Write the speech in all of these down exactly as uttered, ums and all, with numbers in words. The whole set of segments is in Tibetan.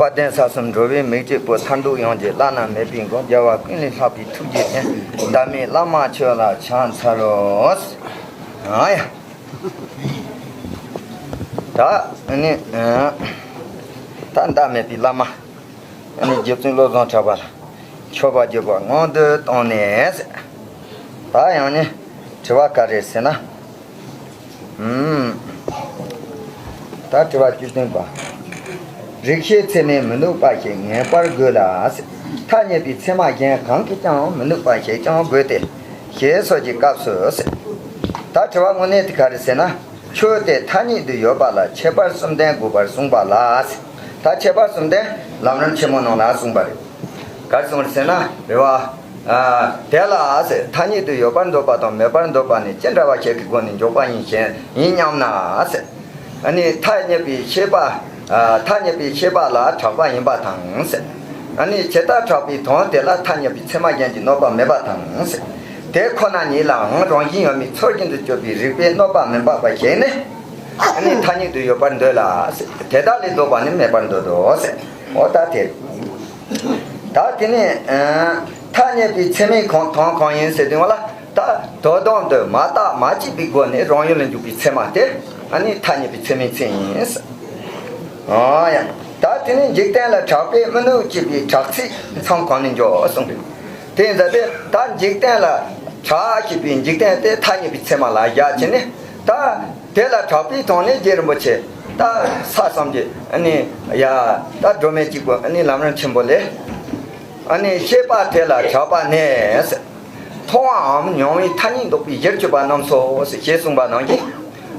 དཔལ་ལྡན་ས་གསུམ་འགྲོ་བའི་མིག་འབྱེད་པོ། མཐར་ཐུག་ཡོངས་ཀྱི་བླ་ན་མེད་པའི་མགོན། རྒྱལ་བ་ཀུན་ལས་ལྷག་པའི་ཐུགས་རྗེ་ཅན། ཟླ་མེད་བླ་མ་ཁྱོད་ལ་ཕྱག་འཚལ་ལོ། ཨ་ཡ། ད་ནི་ད་ཟླ་མེད་པའི་བླ་མ། ཨ་ནི་རྗེ་བཙུན་བློ་བཟང་གྲགས་པ་ལ་མཆོད་པ་བརྗོད་པ་སྔོན་དུ་བཏང་ནས། ད་ཡང་ནི་དྲི་བ་ག་རེ་ཟེར་ན། ཨུམ། ད་དྲི་བ་བཅུ་བདུན་པ། རིགས་ཤེས་ཚད་མས་མི་ནུབ་པ་ཞིག་ངེས་པར་དགོས་ལ། ཐ་སྙད་པའི་ཚད་མ་གཞན་གང་གིས་ཀྱང་མི་ནུབ་པ་ཞིག་ཀྱང་དགོས་ཏེ། ཞེས་སོགས་ཀྱི་སྐབས་སུ། ད་དྲི་བ་དངོས་གནས་དེ་ག་རེ་ཟེར་ན། ཆོས་དེ་ཐ་སྙད་དུ་ཡོད་པ་ལ་ཁྱད་པར་གསུམ་ལྡན་དགོས་པར་གསུངས་པ་ལ། ད་ཁྱད་པར་གསུམ་ལྡན་ལམ་རིམ་ཆེན་མོ་ནང་ལ་གསུངས་པ་རེད། ག་རེ་གསུངས་རེད་ཟེར་ན། རེད་བ། ཨ། དེ་ལ་ཟེར། ཐ་སྙད་དུ་ཡོད་པར་འདོད་པ་དང་མེད་པར་འདོད་པ་ནི་ཅི་འདྲ་བ་ཞིག་གི་སྒོ་ནས་འཇོག་པ་ཡིན་ཞེན་ཡིན་སྙམ་ན་ཟེར། ཨ་ནི་ཐ་སྙད་པའི་ཤེས་པ། ཨ། ཐ་སྙད་པའི་ཤེས་པ་ལ་གྲགས་པ་ཡིན་པ་དང་ཟེར། ཨ་ནི་ཇི་ལྟར་གྲགས་པའི་དོན་དེ་ལ་ཐ་སྙད་པའི་ཚད་མ་གཞན་གྱིས་གནོད་པ་མེད་པ་དང་ཟེར། དེ་ཁོ་ན་ཉིད་ལའང་རང་བཞིན་ཡོད་མེད་ཚུལ་བཞིན་དུ་དཔྱོད་པའི་རིགས་པས་གནོད་པ་མི་འབབ་པ་ཞིག་ནི། ཨ་ནི་ཐ་སྙད་དུ་ཡོད་པར་འདོད་ལ་ཟེར། དེ་དག་ལས་ལྡོག་པ་ནི་མེད་པར་འདོད་དོ་ཟེར། འོ་ད་དེ། ད་དེ་ནས། ཨ། ཐ་སྙད་པའི་ཚད་མའི་གང་དོན་གང་ཡིན་ཟེར་དུས་ལ། ད་དོན་དམ་དུ་མ་བརྟགས་མ་དཔྱད་པའི་སྒོ་ནས་རང་ཡུལ་ལ་འཇུག་པའི་ཚད་མ་དེ། ཨ་ནི་ཐ་སྙད་པའི་ཚད་མའི་མཚན་ཡིན། ཨ་ཡ། ད་དེ་ནས་འཇིག་རྟེན་ལ་གྲགས་པས་མི་ནུབ་ཅེས་པའི་གྲགས་ཚིག་མཚམས་གང་ནས་འཇོག་གསུངས་པས། དེ་ཡིན་ཙང་དེ་ད་འཇིག་རྟེན་ལ་གྲགས་ཞེས་པའི་འཇིག་རྟེན་དེ་ཐ་སྙད་པའི་ཚད་མ་ལ་བཞག་བྱས་ནས། ད་དེ་ལ་གྲགས་པའི་དོན་ནི་རྗེ་རིན་པོ་ཆེ། ད་ས་གསུམ་གྱི་ཨ་ནི་ཡ། ད་སྒྲོན་མེ་གཅིག་པུ་ཨ་ནི་ལམ་རིམ་ཆེན་པོ་ལས། ཨ་ནི་ཤེས་པ་དེ་ལ་གྲགས་པ་ནས། མཐོང་བའམ་མྱོང་བའི་ཐ་སྙད་འདོགས་པའི་གཞིར་གྱུར་པ་རྣམས་སོ་ཞེས་གསུངས་པ་ནང་བཞིན།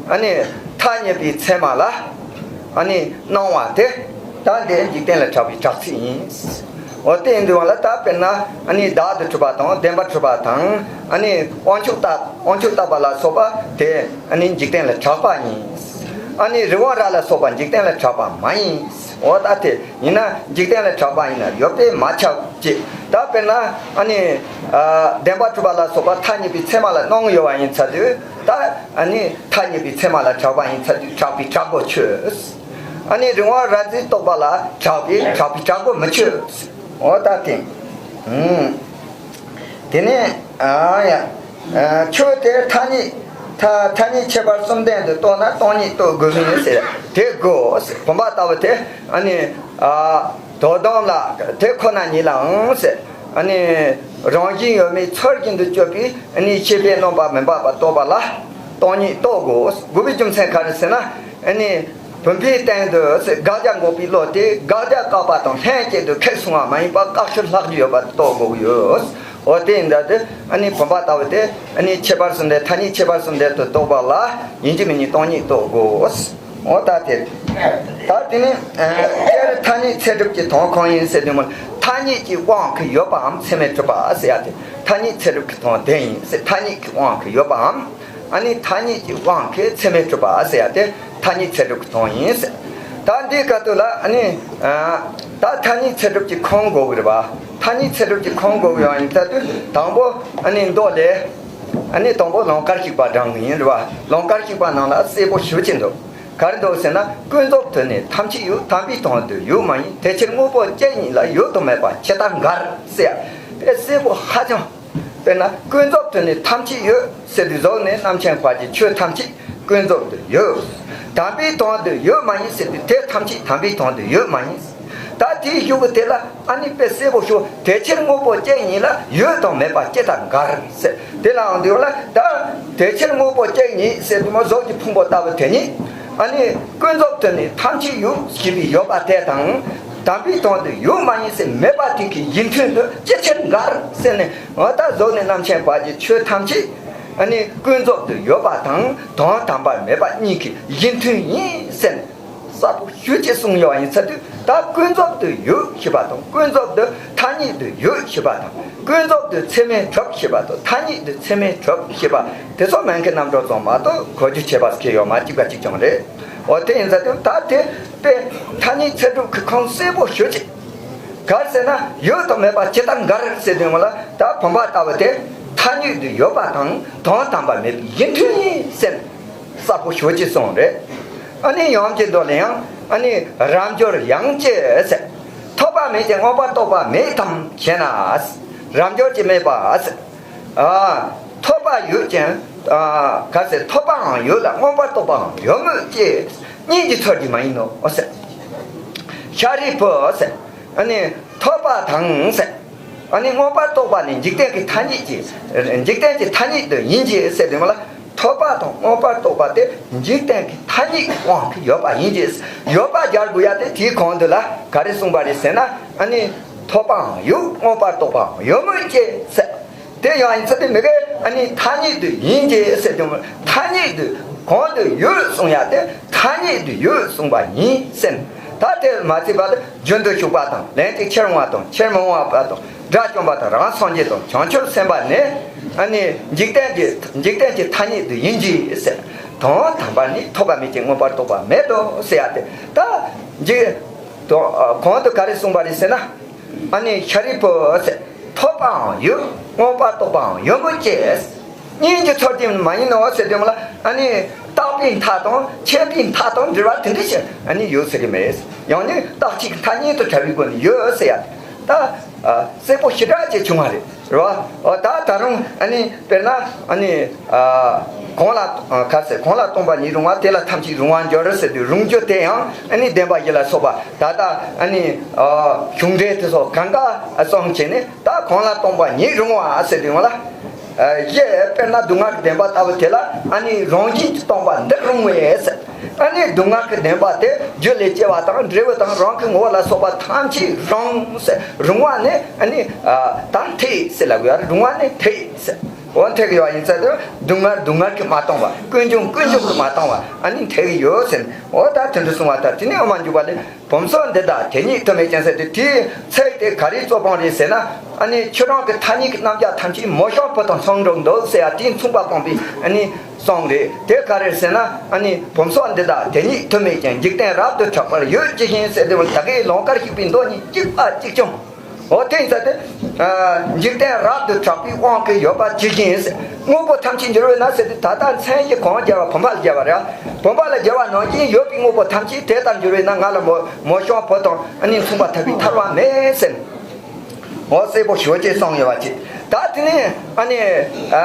ཨ་ནི་ཐ་སྙད་པའི་ཚད་མ་ལ་ཨ་ནི་སྣང་བ་དེ། ད་འདི་འཇིག་རྟེན་ལ་གྲགས་པའི་གྲགས་ཚིག་ཡིན། འོ་དེ་ཡིན་དུས་ལ་ད་དཔེར་ན་ཨ་ནི་བདག་ཏུ་གྲུབ་པ་དང་བདེན་པར་གྲུབ་པ་དང་། ཨ་ནི་དབང་ཕྱུག་བཏགས་དབང་ཕྱུག་བཏགས་པ་ལ་སོགས་པ་དེ་ཨ་ནི་འཇིག་རྟེན་ལ་གྲགས་པ་ཡིན། ཨ་ནི་རི་བོང་རྭ་ལ་སོགས་པ་འཇིག་རྟེན་ལ་གྲགས་པ་མ་ཡིན། འོ་ད་དེ་ཡིན་ན་འཇིག་རྟེན་ལ་གྲགས་པ་ཡིན་ན་ཡོད་པས་མ་ཁྱབ་ཅེས། ད་དཔེར་ན་ཨ་ནི་ཨ་བདེན་པར་གྲུབ་པ་ལ་སོགས་པ་ཐ་སྙད་པའི་ཚད་མ་ལ་སྣང་ཡོད་པ་ཡིན་ཚར་དུས། ད་ཨ་ནི་ཐ་སྙད་པའི་ཚད་མ་ལ་གྲགས་པ་ཡིན་ཚར་དུས་གྲགས་པའི་གྲགས་སྒོ་ཆོད། ཨ་ནི་རི་བོང་རྭ་རྫི་རྟོག་པ་ལ་གྲགས་པའི་གྲགས་པའི་གྲགས་སྒོ་མི་ཆོད། འོ་ད་དེ། ཨུམ། དེ་ནས་ཨ་ཡ། ཨ་ཆོས་དེ་ཐ་སྙད། ཐ་ཐ་སྙད་ཁྱད་པར་གསུམ་ལྡན་དུ་རྟོགས་ན་སྟོང་ཉིད་རྟོགས་དགོས་མིན་ཟེར། དེ་དགོས་ཟེར། བུམ་པ་ལྟ་བུ་དེ་ཨ་ནི་ཨ་དོན་དམ་ལ་དེ་ཁོ་ན་ཉིད་ལའང་ཟེར། ཨ་ནི་རང་བཞིན་ཡོད་མེད་ཚུལ་བཞིན་དུ་དཔྱོད་པའི་ཨ་ནི་ཤེས་པས་གནོད་པ་མི་འབབ་པ་རྟོགས་པ་ལ་སྟོང་ཉིད་རྟོགས་དགོས། དགོས་པའི་རྒྱུ་མཚན་ག་རེ་ཟེར་ན། ཨ་ནི་བུམ་པའི་སྟེང་དུ་ཟེར་དགག་བྱ་འགོག་པའི་བློ་དེ་དགག་བྱ་བཀག་པ་དང་ལྷན་ཅིག་ཏུ་ཁེགས་སོང་བ་མ་ཡིན་པར་བཀག་ཤུལ་ལྷག་རྒྱུ་ཡོད་པར་རྟོགས་དགོས་ཀྱི་ཡོད། འོ་དེ་ཡིན་ད་དེ་ཨ་ནི་བུམ་པ་ལྟ་བུ་དེ་ཨ་ནི་ཁྱད་པར་གསུམ་ལྡན་ཐ་སྙད་ཁྱད་པར་གསུམ་ལྡན་དུ་རྟོགས་པ་ལ་ཡིན་གཅིག་མིན་གཉིས་སྟོང་ཉིད་རྟོགས་དགོས། འོ་ད་དེ། ད་དེ་ནི་ཨ་སྤྱིར་ཐ་སྙད་ཚད་གྲུབ་ཀྱི་དོན་གང་ཡིན་ཟེར་དུས་མོ། ཐ་སྙད་ཀྱི་དབང་གིས་ཡོད་པའམ་ཚད་མས་གྲུབ་པ་ཟེར་ཡ་དེ། ཐ་སྙད་ཚད་གྲུབ་ཀྱི་དོན་དེ་ཡིན་ཟེར། ཐ་སྙད་ཀྱི་དབང་གིས་ཡོད་པའམ། ཨ་ནི་ཐ་སྙད་ཀྱི་དབང་གིས་ཚད་མས་གྲུབ་པ་ཟེར་ཡ་དེ་ཐ་སྙད་ཚད་གྲུབ་ཀྱི་དོན་ཡིན་ཟེར། ད་འདིའི་སྐབས་དུ་ལ་ཨ་ནི་ཨ་ད་ཐ་སྙད་ཚད་གྲུབ་ཀྱི་ཁུངས་དགོས་ཀྱི་རེད་པ། ཐ་སྙད་ཚད་གྲུབ་ཀྱི་ཁུངས་དགོས་ཀྱི་ཡང་ཡིན་ད་དུས་དང་པོ་ཨ་ནི་མདོ་ལས། ཨ་ནི་དང་པོ་ལུང་དཀར་ཞིག་པ་བགྲང་གི་ཡིན་རེད་པ། ལུང་དཀར་ཞིག་པ་ནང་ལ་གསལ་པོ་ཞེ་པོ་ཅིག་འདུག་ག་རེ་འདུག་ཟེར་ན། ཀུན་རྫོབ་ཏུ་ནི་ཐམས་ཅད་ཡོད། དམ་པའི་དོན་དུ་ཡོད་མ་ཡིན། དེ་ཕྱིར་དངོས་པོ་གཅིག་ཉིད་ལ་ཡོད་དང་མེད་པ་ཇི་ལྟར་འགལ་ཟེར་ཡ། དཔེ་གསལ་པོ་ཧ་ཅང་། དཔེར་ན་ཀུན་རྫོབ་ཏུ་ནི་ཐམས་ཅད་ཡོད་ཟེར་དུས་གཟུགས་ནས་རྣམ་མཁྱེན་བར་གྱི་ཆོས་ཐམས་ཅད་ཀུན་རྫོབ་ཏུ་ཡོད། དམ་པའི་དོན་དུ་ཡོད་མ་ཡིན་ཟེར་དུས་དེ་ཐམས་ཅད་དམ་པའི་དོན་དུ་ཡོད་མ་ཡིན། ད་དེའི་གཞུག་གུ་དེ་ལ་ཨ་ནི་དཔེ་གསལ་པོ་ཞུ། དེ་ཕྱིར་དངོས་པོ་གཅིག་ཉིད་ལ་ཡོད་དང་མེད་པ་ཇི་ལྟར་འགལ་ཟེར། དེ་ལའང་འདུག་ལ། ད་དེ་ཕྱིར་དངོས་པོ་གཅིག་ཉིད་ཟེར་དུས་མོ་གཟུགས་ཀྱི་ཕུང་པོ་ལྟ་བུ་དེ་ཉིད་ཨ་ནི་ཀུན་རྫོབ་ཏུ་ནི་ཐམས་ཅད་ཡོད་ཞེས་པའི་ཡོད་པ་དེ་དང་། དམ་པའི་དོན་དུ་ཡོད་མ་ཡིན་ཟེར་མེད་པ་དེ་གི་གཞི་མཐུན་དུ་ཅི་ཕྱིར་འགལ་ཟེར་ནས། འོ་ད་གཟུགས་ནས་རྣམ་མཁྱེན་བར་གྱི་ཆོས་ཐམས་ཅད་ཨ་ནི་ཀུན་རྫོབ་ཏུ་ཡོད་པ་དང་དོན་དམ་པར་མེད་པ་གཉིས་ཀྱི་གཞི་མཐུན་ཡིན་ཟེར་ནས། གསལ་པོ་ཞེ་པོ་ཅིག་གསུངས་ཡོད་པ་ཡིན་ཚར་དུས། ད་ཀུན་རྫོབ་ཏུ་ཡོད་ཞེས་པ་དང་། ཀུན་རྫོབ་ཏུ་ཐ་སྙད་དུ་ཡོད་ཞེས་པ་དང་། ཀུན་རྫོབ་ཏུ་ཚད་མས་གྲུབ་ཞེས་པ་དང་། ཐ་སྙད་དུ་ཚད་མས་གྲུབ་ཞེས་པ་དེ་ཚོ་མན་གྱི་རྣམ་གྲངས་ཙམ་མ་གཏོགས་གོ་རྒྱུ་ཁྱད་པར་ཁྱད་ཡོད་མ་གཅིག་པ་གཅིག་ཀྱང་རེད། འོ་དེ་ཡིན་ཚར་དུས་ད་དེ་དཔེ་ཐ་སྙད་ཚད་གྲུབ་ཀྱི་ཁུངས་གསལ་པོ་ཞེ་པོ་ཅིག་ག་རེ་ཟེར་ན། ཡོད་དང་མེད་པ་ཇི་ལྟར་འགལ་ཟེར་དུས་མོ་ལ། ད་བུམ་པ་ལྟ་བུ་དེ་ཐ་སྙད་དུ་ཡོད་པ་དང་དོན་དམ་པར་མེད་པའི་གཞི་མཐུན་ཡིན་ཟེར་ནས། གསལ་པོ་ཞེ་པོ་ཅིག་གསུངས་རེད། ཨ་ནི་ཡུམ་གྱི་མདོ་ལ་ཡང་ཨ་ནི་རབ་འབྱོར་ཡང་སྐྱེ་ཟེར། མེད་ཅིང་མངོན་པར་རྟོགས་པ་མེད་དམ་ཞེ་ན། རབ་འབྱོར་གྱི་སྨྲས་པ། ཨ། ཐོབ་པ་ཡོད་ཅིང་། ཨ། གལ་སྲིད་ཐོབ་པའང་ཡོད་ལ་མངོན་པར་རྟོགས་པའང་ཡོད་མོད་ཀྱི། སྙིང་རྗེ་འཚོལ་རྒྱུ་མ་ཡིན་ནོ་ཟེར། ཤཱ་རིའི་བུ་ཟེར། ཨ་ནི་ཐོབ་པ་དང་ཟེར། ཨ་ནི་མངོན་པར་རྟོགས་པ་ནི་འཇིག་རྟེན་གྱི་ཐ་སྙད་ཀྱི། འཇིག་རྟེན་གྱི་ཐ་སྙད་དུ་ཡིན་གྱི་ཟེར་དུས་མ་ལ། ཐོབ་པ་དང་མངོན་པར་རྟོགས་པ་དེ་འཇིག་རྟེན་གྱི་ཐ་སྙད་ཀྱི་དབང་གིས་ཡོད་པ་ཡིན་གྱི། ཡོད་པ་སྦྱར་དགོས་ཡ་དེ་དེའི་གོང་དུ་ལ་ག་རེ་གསུངས་པ་རེད་ཟེར་ན། ཨ་ནི་ཐོབ་པའང་ཡོད། མངོན་པར་རྟོགས་པའང་ཡོད་མོད་ཀྱི་ཟེར། དེ་ཡང་ཡིན་ཚུལ་དེ་མི་དགེ། ཨ་ནི་ཐ་སྙད་དུ་ཡིན་གྱི་ཟེར་དུས་མ་ལ། ཐ་སྙད་དུ་གོང་དུ་ཡོད་གསུང་ཡ་དེ་ཐ་སྙད་དུ་ཡོད་གསུངས་པ་ཡིན་ཟེར། ད་དེ་མ་ཚད་པ་དེ། རྒྱུན་དུ་ཞུགས་པ་དང་། ལན་གཅིག་ཕྱིར་འོང་བ་དང་། ཕྱིར་མི་འོང་བ་དང་། དགྲ་བཅོམ་པ་དང་། རང་སངས་རྒྱས་དང་། བྱང་ཆུབ་སེམས་དཔའ་ནི། ཨ་ནི་འཇིག་རྟེན་གྱི། འཇིག་རྟེན་གྱི་ཐ་སྙད་དུ་ཡིན་གྱི་ཟེར། དོན་དམ་པར་ནི་ཐོབ་པ་མེད་ཅིང་མངོན་པར་རྟོགས་པ་མེད་དོ་ཟེར་ཡ་དེ། ད་འཇིག་དོན་གོང་དུ་ག་རེ་གསུངས་པ་རེད་ཟེར་ན། ཨ་ནི་ཤཱ་རིའི་བུ་ཟེར། ཐོབ་པའང་ཡོད། མངོན་པར་རྟོགས་པའང་ཡོད་མོད་ཀྱི། སྙིང་རྗེ་འཚོལ་རྒྱུ་མ་ཡིན་ནོ་ཟེར་དུས་མ་ལ། ཨ་ནི་རྟག་པའི་མཐའ་དང་ཆད་པའི་མཐའ་དང་འབྲེལ་བ་དེ་འདྲ་ཞིག་ཨ་ནི་ཡོད་ཟེར་གི་མེད། ཡང་ན་རྟག་གཅིག་མཐའ་གཉིས་དུ་བྲལ་བའི་སྒོ་ནས་ཡོད་ཟེར་ཡ། ད་ཨ་གསལ་པོ་ཞེ་དྲག་ཅིག་བྱུང་བ་རེད། རེད་བ། ཨོ་ད་ད་རུང་ཨ་ནི་དཔེར་ན་ཨ་ནི་ཨ་གང་ལ། ཨ་གལ་སྲིད་གང་ལ་སྟོང་པ་ཉིད་རུང་བ། དེ་ལ་ཐམས་ཅད་རུང་བར་འགྱུར་ཟེར་དུས། རུང་རྒྱུ་དེ་ཡང་ཨ་ནི་བདེན་པ་བཞི་ལ་སོགས་པ། ད་ལྟ་ཨ་ནི་ཨ་གཞུང་འགྲེལ་དེ་སོགས་གང་ག་བསམ་བྱས་ནས། ད་གང་ལ་སྟོང་པ་ཉིད་རུང་བ་ཟེར་དུས་མ་ལ། ཨ་གཞི་དཔེར་ན་སྡུག་བསྔལ་གྱི་བདེན་པ་ལྟ་བུ་དེ་ལ། ཨ་ནི་རང་བཞིན་གྱིས་སྟོང་པ་འདི་རུང་བས་ཟེར། ཨ་ནི་སྡུག་བསྔལ་གྱི་བདེན་པ་དེ་རྒྱུ་ལས་སྐྱེ་བ་དང་། འབྲས་བུ་དང་། རང་གི་ངོ་བོ་ལ་སོགས་པ་ཐམས་ཅད་རུང་ཟེར། རུང་བ་ནི་ཨ་ནི་ཨ་ད་འཐད་ཟེར་ལབ་ཡོད་རེད། རུང་བ་ནི་འཐད་ཟེར། འོ་འཐད་གི་ཡོད་ཡིན་ཚད་དུ། སྡུག་བསྔལ་སྡུག་བསྔལ་གྱིས་མ་སྟོང་བ། ཀུན་འབྱུང་ཀུན་འབྱུང་གིས་མ་སྟོང་བ། ཨ་ནི་འཐད་གི་ཡོད་ཟེར། འོ་ད་དེ་འདྲ་གསུང་བ་ལྟར། དེ་ནས་དབུ་མ་འཇུག་པ་ལས། བུམ་སོགས་འདི་དག་དེ་ཉིད་དུ་མེད་ཅིང་ཟེར་ཏེ། དེའི་ཚིག་དེ་ག་རེའི་རྩོད་སྤོང་རེད་ཟེར་ན། ཨ་ནི་ཁྱོད་རང་གི་ཐ་སྙད་ཀྱི་རྣམ་གཞག་ཐམས་ཅད་མོ་གཤམ་བུ་དང་མཚུངས་འགྲོ་འདུག་ཟེར་ཡ་དེའི་མཚུངས་པ་སྤོང་བའི་ཨ་ནི་གསུང་རེད། དེ་ག་རེ་ཟེར་ན། ཨ་ནི་བུམ་སོགས་འདི་དག་དེ་ཉིད་དུ་མེད་ཅིང་། འཇིག་རྟེན་རབ་ཏུ་གྲགས་པར་ཡོད་ཇི་བཞིན་ཟེར་ཏེ། ད་གིན་ལོང་དཀར་ཞིག་པའི་མདོ་གཉིས་གཅིག་པ་གཅིག་རྐྱང་། འོ་དེ་ཡིན་ཙང་དེ། ཨ་འཇིག་རྟེན་རབ་ཏུ་གྲགས་པའི་དབང་གིས་ཡོད་པ་ཇི་བཞིན་ཟེར། དངོས་པོ་ཐམས་ཅད་འགྱུར་བས་ན་ཟེར་ཏེ། ད་ལྟ་མཚན་གཞི་གང་སྦྱར་བ། བུམ་པ་ལ་སྦྱར་བ་རེད། བུམ་པ་ལ་སྦྱར་བ་ནང་བཞིན་ཡོད་པའི་དངོས་པོ་ཐམས་ཅད་དེ་ལྟར་འགྱུར་བས་ན། ང་ལ་མོ་མོ་གཤམ་བུ་དང་ཨ་ནི་མཚུངས་པ་ཐུབ་པའི་ཐལ་བ་མེད་ཟེར། འོ་གསལ་པོ་ཞེ་ཅིག་གསུངས་ཡོད་པ་ཅིག། ད་དེ་ནས་ཨ་ནི་ཨ་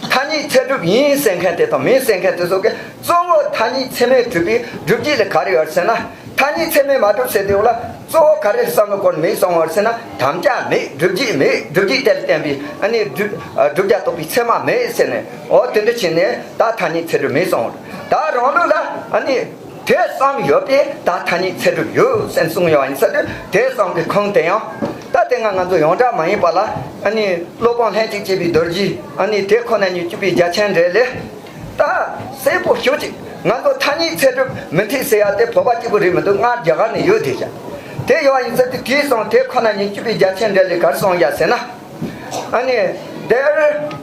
ཐ་སྙད་ཚད་གྲུབ་ཡིན་ཟེར་མཁན་དེ་དང་མིན་ཟེར་མཁན་དེ་ཚོ་གིས། གཙོ་བོ་ཐ་སྙད་ཚད་མས་གྲུབ་པའི་སྒྲུབ་བྱེད་ལ་ག་རེ་ཡོད་ཟེར་ན། ཐ་སྙད་ཚད་མས་མ་གྲུབ་ཟེར་དུས་ལ། གཙོ་བོ་ག་རེ་བསམ་བློ་བསྐོར་མེད་གསུངས་པ་ཟེར་ན། དམ་བཅའ་མེད། སྒྲུབ་བྱེད་མེད། སྒྲུབ་བྱེད་དེ་ལ་བརྟེན་པའི་ཨ་ནི་སྒྲུབ་ཨ་བསྒྲུབ་བྱ་རྟོགས་པའི་ཚད་མ་མེད་ཟེར་ནས། འོ་དེ་འདྲ་བྱས་ནས་ད་ཐ་སྙད་ཚད་གྲུབ་མེད་གསུངས། ད་རང་ལུགས་ལ་ཨ་ནི་དེ་བསམ་ཡོད་པས་ད་ཐ་སྙད་ཚད་གྲུབ་ཡོད་ཟེར་གསུངས་ཡོད་པ་ཡིན་ས་དེ། དེ་བསམ་གྱི་ཁུངས་དེ་ཡང་ད་དེ་སྔ་ང་ཚོ་ཡོངས་གྲགས་མ་ཡིན་པ་ལ། ཨ་ནི་སློབ་དཔོན་ལྷན་ཅིག་སྐྱེས་པའི་རྡོ་རྗེ། ཨ་ནི་དེ་ཁོ་ན་ཉིད་སྤྱོད་པའི་རྒྱ་ཆེན་འགྲེལ་ལས། ད་གསལ་པོ་ཞེ་ཅིག། ང་ཚོ་ཐ་སྙད་ཚད་གྲུབ་མི་འཐད་ཟེར་ཡ་དེ་བོད་པ་གཅིག་པུ་རེད་མི་འདུག། སྔར་རྒྱ་གར་ནས་ཡོད་དེ་བཞག། དེ་ཡོད་པ་ཡིན་ཙང་དེ་དེའི་གསུང་དེ་ཁོ་ན་ཉིད་སྤྱོད་པའི་རྒྱ་ཆེན་འགྲེལ་ལས་ག་རེ་གསུངས་ཡ་ཟེར་ན། ཨ་ནི་འདིར་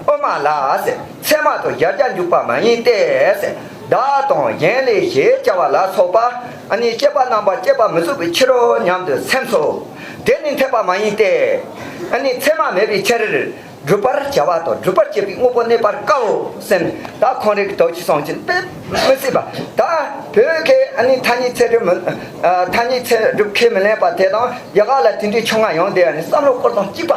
དབུ་མ་ལ་ཟེར། ཚད་མ་དང་གཞལ་བྱ་འཇུག་པ་མ་ཡིན་ཏེ་ཟེར། བདག་དང་གཞན་ལས་ཞེས་བྱ་བ་ལ་སོགས་པ། ཨ་ནི་སྐྱེས་པ་རྣམ་པར་དཔྱད་པ་མི་ཚུགས་པའི་ཕྱིར་རོ་སྙམ་དུ་སེམས་སོ། དེ་ནི་འཐད་པ་མ་ཡིན་ཏེ། ཨ་ནི་ཚད་མ་མེད་པའི་ཕྱིར། བསྒྲུབ་པར་བྱ་བ་དང་སྒྲུབ་པར་བྱེད་པའི་དངོས་པོ་གནས་པར་དཀའོ་ཟེར་ནས། ད་ཁོང་རང་གི་དོགས་གཅིག་གསུངས་ཀྱིན་དཔེ་མི་སྲིད་པ། ད་བོད་ཀྱི་ཨ་ནི་ཐ་སྙད་ཚད་གྲུབ་མི། ཨ་ཐ་སྙད་ཚད་གྲུབ་ཁས་མི་ལེན་པ་དེ་དང་། རྒྱ་གར་ལ་དེ་འདྲའི་ཆོས་ལྔ་ཡོང་བསྡད་ཡ་ནི་བསམ་བློ་སྐོར་དང་གཅིག་པ།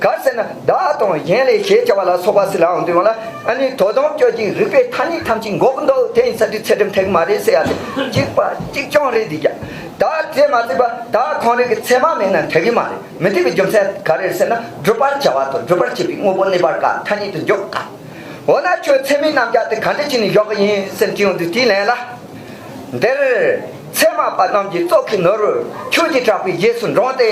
ག་རེ་ཟེར་ན། བདག་དང་གཞན་ལས་ཞེས་བྱ་བ་ལ་སོགས་པ་ཟེར་ལབ་ཡོང་དུས་ལ། ཨ་ནི་དོ་དམ་གཅོད་ཅིང་རིགས་པས་ཐ་སྙད་ཐམས་ཅད་འགོག་གི་འདུག། དེ་ཡིན་ས་དེ་ཚད་གྲུབ་འཐད་གི་མ་རེད་ཟེར་ཡ་དེ་གཅིག་པ་གཅིག་རྐྱང་རེད་འདི་ཀྱང་། ད་དེ་མ་ཚད་པ། ད་ཁོང་རང་གི་ཚད་མ་མེད་ན་འཐད་གི་མ་རེད། མི་འཐད་པའི་རྒྱུ་མཚན་ག་རེ་རེད་ཟེར་ན། བསྒྲུབ་པར་བྱ་བ་དང་སྒྲུབ་པར་བྱེད་པའི་དངོས་པོ་གནས་པར་དཀའ། ཐ་སྙད་དུ་འཇོག་དཀའ། འོ་ན་ཁྱོད་ཚད་མའི་རྣམ་གཞག་དེ་ག་འདྲ་བྱས་ནས་འཇོག་གི་ཡིན་ཟེར་དྲིས་ཡོང་དུས། དེའི་ལན་ལ། འདིར་ཚད་མ་པ་རྣམས་ཀྱི་གཙུག་གི་ནོར་བུ་ཁྱོད་ཀྱིས་གྲགས་པའི་རྗེས་སུ་འབྲངས་ཏེ།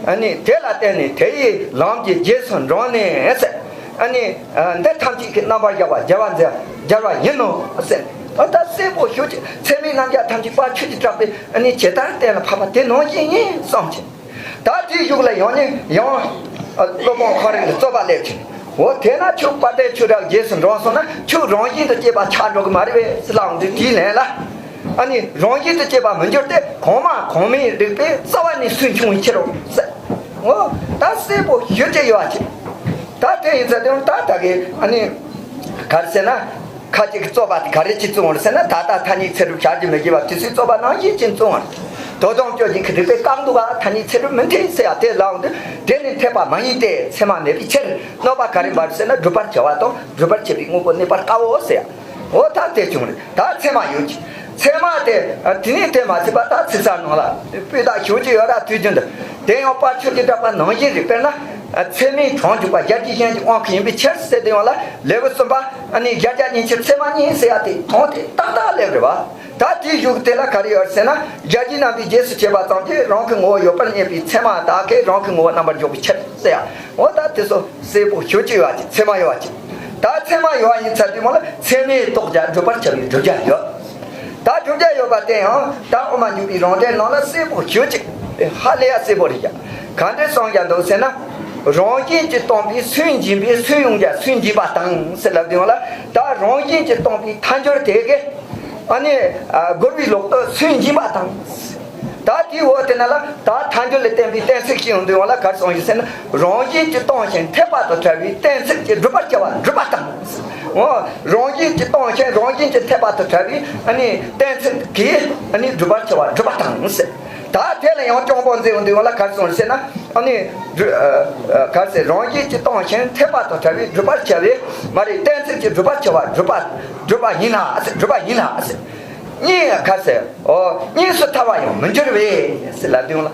ཨ་ནི་དེ་ལ་བརྟེན་ནས་དེ་ཡི་ལམ་གྱི་རྗེས་སུ་འབྲངས་ནས་ཟེར། ཨ་ནི་འདི་ཐམས་ཅད་ཀྱི་རྣམ་པར་སྦྱར་བ་སྦྱར་བ་མཛད་སྦྱར་བ་ཡིན་ནོ་ཟེར། འོ་ད་གསལ་པོ་ཞེ་ཅིག། ཚད་མའི་རྣམ་གཞག་ཐམས་ཅད་པ་ཁྱོད་ཀྱིས་གྲགས་པའི་ཨ་ནི་ཇི་ལྟར་གཏན་ལ་ཕབ་པ་དེ་ནང་བཞིན་ཡིན་བསམ་བྱས། ད་དེའི་གཞུག་ལ་ཡང་ནས་ཡང་སློབ་དཔོན་ཁོ་རང་གི་རྩོད་པ་སླེབས་ཕྱིན། འོ་དེས་ན་ཁྱོད་དཔལ་ལྡན་ཆོས་གྲགས་རྗེས་སུ་འབྲངས་སོང་ན། ཁྱོད་རང་བཞིན་དུ་སྐྱེས་པ་ཆགས་འགྲོ་གི་མ་རེད་པས་ཟེར་ལབ་འོང་དུས། དེའི་ལན་ལ། ཨ་ནི་རང་བཞིན་དུ་སྐྱེས་པ་མི་འགྱུར་ཏེ། གོང་མ་གོང་མའི་རིགས་པས་རྩ་བ་ནས་སུན་ཕྱུང་བའི་ཕྱིར་རོ་ཟེར། འོ་ད་གསལ་པོ་ཞེ་ཅིག་ཡོད་པ་ཅིག། ད་དེ་ཡིན་ཙང་དེ་ད་ད་གི་ཨ་ནི་ག་རེ་ཟེར་ན། ཁ་ཅིག་གི་རྩོད་པ་དེ་ག་རེ་ཅིག་བཙུགས་པ་རེད་ཟེར་ན། ད་ལྟ་ཐ་སྙད་ཚད་གྲུབ་བྱ་རྒྱུ་མི་དགོས་པ་དེ་ཚོའི་རྩོད་པ་ནང་བཞིན་ཅིག་བཙུགས་པ་རེད། དོ་དམ་བཅོ་བརྒྱད་ཀྱི་རིགས་པས་བཀག་འདུག་ག་ཐ་སྙད་ཚད་གྲུབ་མི་འཐད་ཟེར་ཡ་དེ་ལའང་འདུག་དེ་ནི་འཐད་པ་མ་ཡིན་ཏེ། ཚད་མ་མེད་པའི་ཕྱིར། གནོད་པ་ག་རེ་འབབ་ཟེར་ན། སྒྲུབ་པར་བྱ་བ་དང་སྒྲུབ་པར་བྱེད་པའི་དངོས་པོ་གནས་པར་དཀའོ་ཟེར་ཡ། འོ་ད་དེ་བྱུང་རེད། ད་ཚད་མ་ཡོད་ཀྱི། ཚད་མ་དེ་དེ་ནས་དེ་མ་ཚད་པ་ད་ཚིག་གསར་ནང་ལ་སྤུས་དག་ཞུ་རྒྱུ་ཡོད་ར། དུས་རྒྱུན་དུ་དེ་ཡང་དཔལ་ཆོས་ཀྱི་གྲགས་པ་ནང་བཞིན་རེད། དཔེར་ན་ཚད་མའི་གྲངས་འཇུག་པ་གཞལ་བྱའི་གཞན་གྱི་དབང་གིས་ཡིན་པའི་ཕྱིར་ཟེར་དུས་ཡང་ལ་ལེའུ་གསུམ་པ་ཨ་ནི་གཞལ་བྱ་གཉིས་ཕྱིར་ཚད་མ་གཉིས་ཟེར་ཡ་དེ་དོན་དེ་ཏག་ཏག་སླེབས་རེད་བ། ད་དེའི་གཞུག་དེ་ལ་ག་རེ་ཡོད་ཟེར་ན། གཞལ་བྱའི་རྣམ་པའི་རྗེས་སུ་བྱེད་པ་ཙམ་གྱིས་རང་གི་ངོ་བོ་ཡོད་པར་ངེས་པའི་ཚད་མ་དག་གིས་རང་གི་ངོ་བོ་རྣམ་པར་འཇོག་པའི་ཕྱིར་ཟེར་ཡ། འོ་ད་དེ་ཚོ་གསལ་པོ་ཞུ་རྒྱུ་ཡོད་ཀྱི། ཚད་མ་ཡོད་ཀྱི། ད་ཚད་མ་ཡོད་ཡིན་ཚར་དུས་མོ་ལ་ཚད་མས་རྟོགས་བྱ་སྒྲུབ་པར་བྱ་བའི་བསྒྲུབ་བྱ་ཡོད། ད་བསྒྲུབ་བྱ་ཡོད་པ་དེ་ཡང་ད་དབུ་མ་འཇུག་པའི་རང་འགྲེལ་ནང་ལ་གསལ་པོ་ཞུ་ཅིག་ཧ་ལས་ཡ་གསལ་པོ་རེད་ཀྱང་། ག་འདྲས་གསུངས་ཀྱང་འདུག་ཟེར་ན། རང་བཞིན་གྱིས་སྟོང་པའི་སུན་འབྱིན་པའི་སུན་དབྱུང་བྱ་སུན་འབྱིན་པ་དང་ཟེར་ལབ་དུས་ཡང་ལ། ད་རང་བཞིན་གྱིས་སྟོང་པའི་ཐལ་འགྱུར་དེ་གི་ཨ་ནི་ཨ་རྒོལ་བའི་ལོག་རྟོག་སུན་འབྱིན་པ་དང་། ད་དེའི་འོག་དེ་ན་ལ་ད་ཐལ་འགྱུར་ལ་བརྟེན་པའི་གཏན་ཚིགས་ཤིག་ཡོང་དུས་ཡང་ལ་ག་རེ་གསུངས་ཡོད་ཟེར་ན། རང་བཞིན་གྱིས་སྟོང་ཞིང་འཐད་པ་དང་བྲལ་བའི་གཏན་ཚིགས་ཀྱིས་སྒྲུབ་པར་བྱ་བ་སྒྲུབ་པ་དང་། འོ། རང་བཞིན་གྱིས་སྟོང་ཞིང་རང་བཞིན་གྱིས་འཐད་པ་དང་བྲལ་བའི་ཨ་ནི་གཏན་ཚིགས་ཀྱིས་ཨ་ནི་སྒྲུབ་པར་བྱ་བ་སྒྲུབ་པ་དང་ཟེར། ད་དེ་ལ་ཡང་སྐྱོང་པོ་མཛད་ཡོང་དུས་ཡང་ལ་ག་རེ་གསུངས་ཟེར་ན། ཨ་ནི་སྒྲུ་ཨ་ཨ་ག་རེ་ཟེར། རང་བཞིན་གྱིས་སྟོང་ཞིང་འཐད་པ་དང་བྲལ་བའི་སྒྲུབ་པར་བྱ་བའི་མ་རེད། གཏན་ཚིགས་ཀྱིས་སྒྲུབ་པར་བྱ་བ་སྒྲུབ་པ་སྒྲུབ་པ་ཡིན་ལ་ཟེར། སྒྲུབ་པ་ཡིན་ལ་ཟེར། གཉིས་ག་རེ་ཟེར། ཨོ། གཉིས་སུ་ཐར་བ་ཡང་མི་འགྱུར་བས་ཟེར་ལབ་དུས་ལ།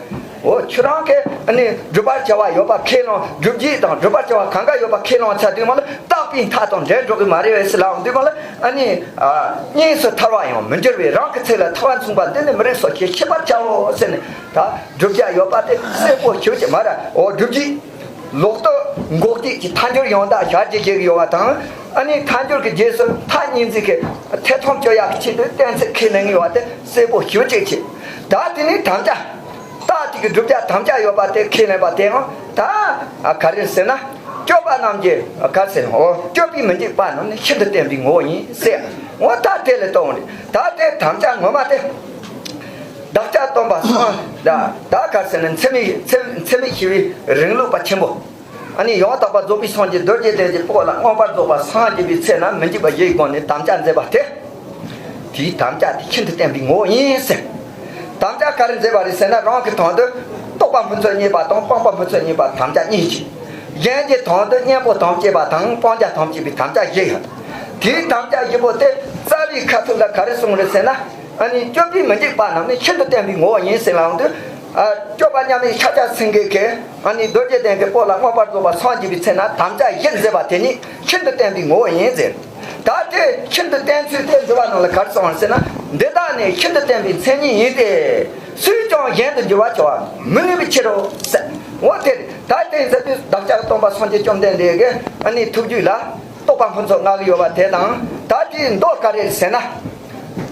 ཨོ། ཁྱོད་རང་གིས་ཨ་ནི་སྒྲུབ་པར་བྱ་བ་ཡོད་པ་ཁས་བླངས། སྒྲུབ་བྱེད་དང་སྒྲུབ་པར་བྱ་བ་གང་ག་ཡོད་པ་ཁས་བླངས་ཚར་དུས་མ་ལ་རྟག་པའི་མཐའ་དང་འབྲལ་འགྲོ་གི་མ་རེད་བས་ཟེར་ལབ་ཡོང་དུས་མ་ལ། ཨ་ནི་ཨ་གཉིས་སུ་ཐར་བ་ཡང་མི་འགྱུར་བས། རང་གི་ཚིག་ལ་ཐར་བ་མཚུངས་པ་འདི་ནི་མི་རིགས་སོ་ཞེས་ཤེས་པར་བྱའོ་ཟེར་ནས། ད་བསྒྲུབ་བྱ་ཡོད་པ་དེ་གསལ་པོ་ཞུ་ཅིག་མ་ར། ཨོ། སྒྲུབ་བྱེད། ལོག་རྟོག་འགོག་བྱེད་ཀྱི་ཐལ་འགྱུར་ཡང་དག་གཞལ་བྱེད་བྱེད་ཀྱི་ཡོད་པ་དང་། ཨ་ནི་ཐལ་འགྱུར་གྱི་རྗེས་སུ་མཐའ་གཉིས་འཛིན་གྱི་ཐེ་ཚོམ་གཅོད་ཡག་གི་ཆེད་དུ་གཏན་ཚིགས་ཁས་ལེན་གྱི་ཡོད་པ་དེ་གསལ་པོ་ཞུ་ཅིག་བྱེད། ད་དེ་ནི་དམ་བཅའ། རྟགས་དེ་གི་བསྒྲུབ་བྱ་དམ་བཅའ་ཡོད་པ་དེ་ཁས་ལེན་པ་དེའང་ད་ག་རེ་ཟེར་ན། སྤྱོད་པ་རྣམས་ཀྱི་ག་རེ་ཟེར། འོ། སྤྱོད་པས་མི་འཇིགས་པ་རྣམས་ནི་ཤིན་ཏུ་བརྟན་པའི་ངོ་བོ་ཡིན་ཟེར། འོ། ད་དེ་ལས་སྟོན་རེད། ད་དེ་དམ་བཅའ་ངོ་མ་དེ། བདག་ཅག་སྟོན་པ་སངས་ད་ད་ག་རེ་ཟེར་ན། འཚེ་མེད་འཚེ་འཚེ་མེད་ཞི་བའི་རིང་ལུགས་པ་ཆེན་པོ། ཨ་ནི་ཡང་དག་པར་རྫོགས་པའི་སངས་རྒྱས་རྡོ་རྗེ་གདན་གྱི་སྤོ་ལ་མངོན་པར་རྫོགས་པར་སངས་རྒྱས་པའི་ཚེ་ན་མི་འཇིགས་པ་བཞི་ཡི་སྒོ་ནས་དམ་བཅའ་མཛད་པ་དེ། དེའི་དམ་བཅའ་དེ་ཤིན་ཏུ་བརྟན་པའི་ངོ་བོ་ཡིན་ཟེར། དམ་བཅའ་ག་རེ་མཛད་པ་རེད་ཟེར་ན། རང་གི་དོན་དུ་རྟོག་པ་ཕུན་ཚོགས་རྙེད་པ་དང་སྤངས་པ་ཕུན་ཚོགས་རྙེད་པ་དམ་བཅའ་གཉིས་ཀྱིས། གཞན་གྱི་དོན་དུ་གཉེན་པོ་དམ་བཅས་པ་དང་སྤང་བྱ་དམ་བཅས་པའི་དམ་བཅའ་བཞི་ཡོད། དེའི་དམ་བཅའ་བཞི་པོ་དེ་རྩ་བའི་ཁ་ཐུག་ལ་ག་རེ་གསུངས་རེད་ཟེར་ན། ཨ་ནི་སྤྱོད་པས་མི་འཇིགས་པ་རྣམས་ནི་ཤིན་ཏུ་བརྟན་པའི་ངོ་བོ་ཡིན་ཟེར་ལབ་དུས། ཨ་སྤྱོད་པ་མཉམ་མེད་ཤཱཀྱ་སེང་གེ་གིས་ཨ་ནི་རྡོ་རྗེ་གདན་གྱི་སྤོ་ལ་མངོན་པར་རྫོགས་པར་སངས་རྒྱས་པའི་ཚེ་ན་དམ་བཅའ་བཞི་མཛད་པ་དེ་ཉིད་ཤིན་ཏུ་བརྟན་པའི་ངོ་བོ་ཡིན་ཟེར། ད་དེ་ཤིན་ཏུ་བརྟན་ཚུལ་དེ་འདུལ་བ་ནང་ལ་ག་རེ་གསུངས་པ་ཟེར་ན། འདི་དག་ནི་ཤིན་ཏུ་བརྟན་པའི་མཚན་ཉིད་ཡིན་ཏེ། སུས་ཀྱང་གཞན་དུ་འགྱུར་བར་བྱ་བ་མི་ནུས་པའི་ཕྱིར་རོ་ཟེར། འོ་དེ་ད་དེ་ཡིན་ཟེར་དུས་བདག་ཅག་སྟོན་པ་སངས་རྒྱས་བཅོམ་ལྡན་འདས་ཀྱི་ཨ་ནི་ཐུགས་རྒྱུད་ལ། རྟོག་པ་ཕུན་ཚོགས་ལྔ་གི་ཡོད་པ་དེ་དང་། ད་དེའི་མདོ་ག་རེ་ཟེར་ན།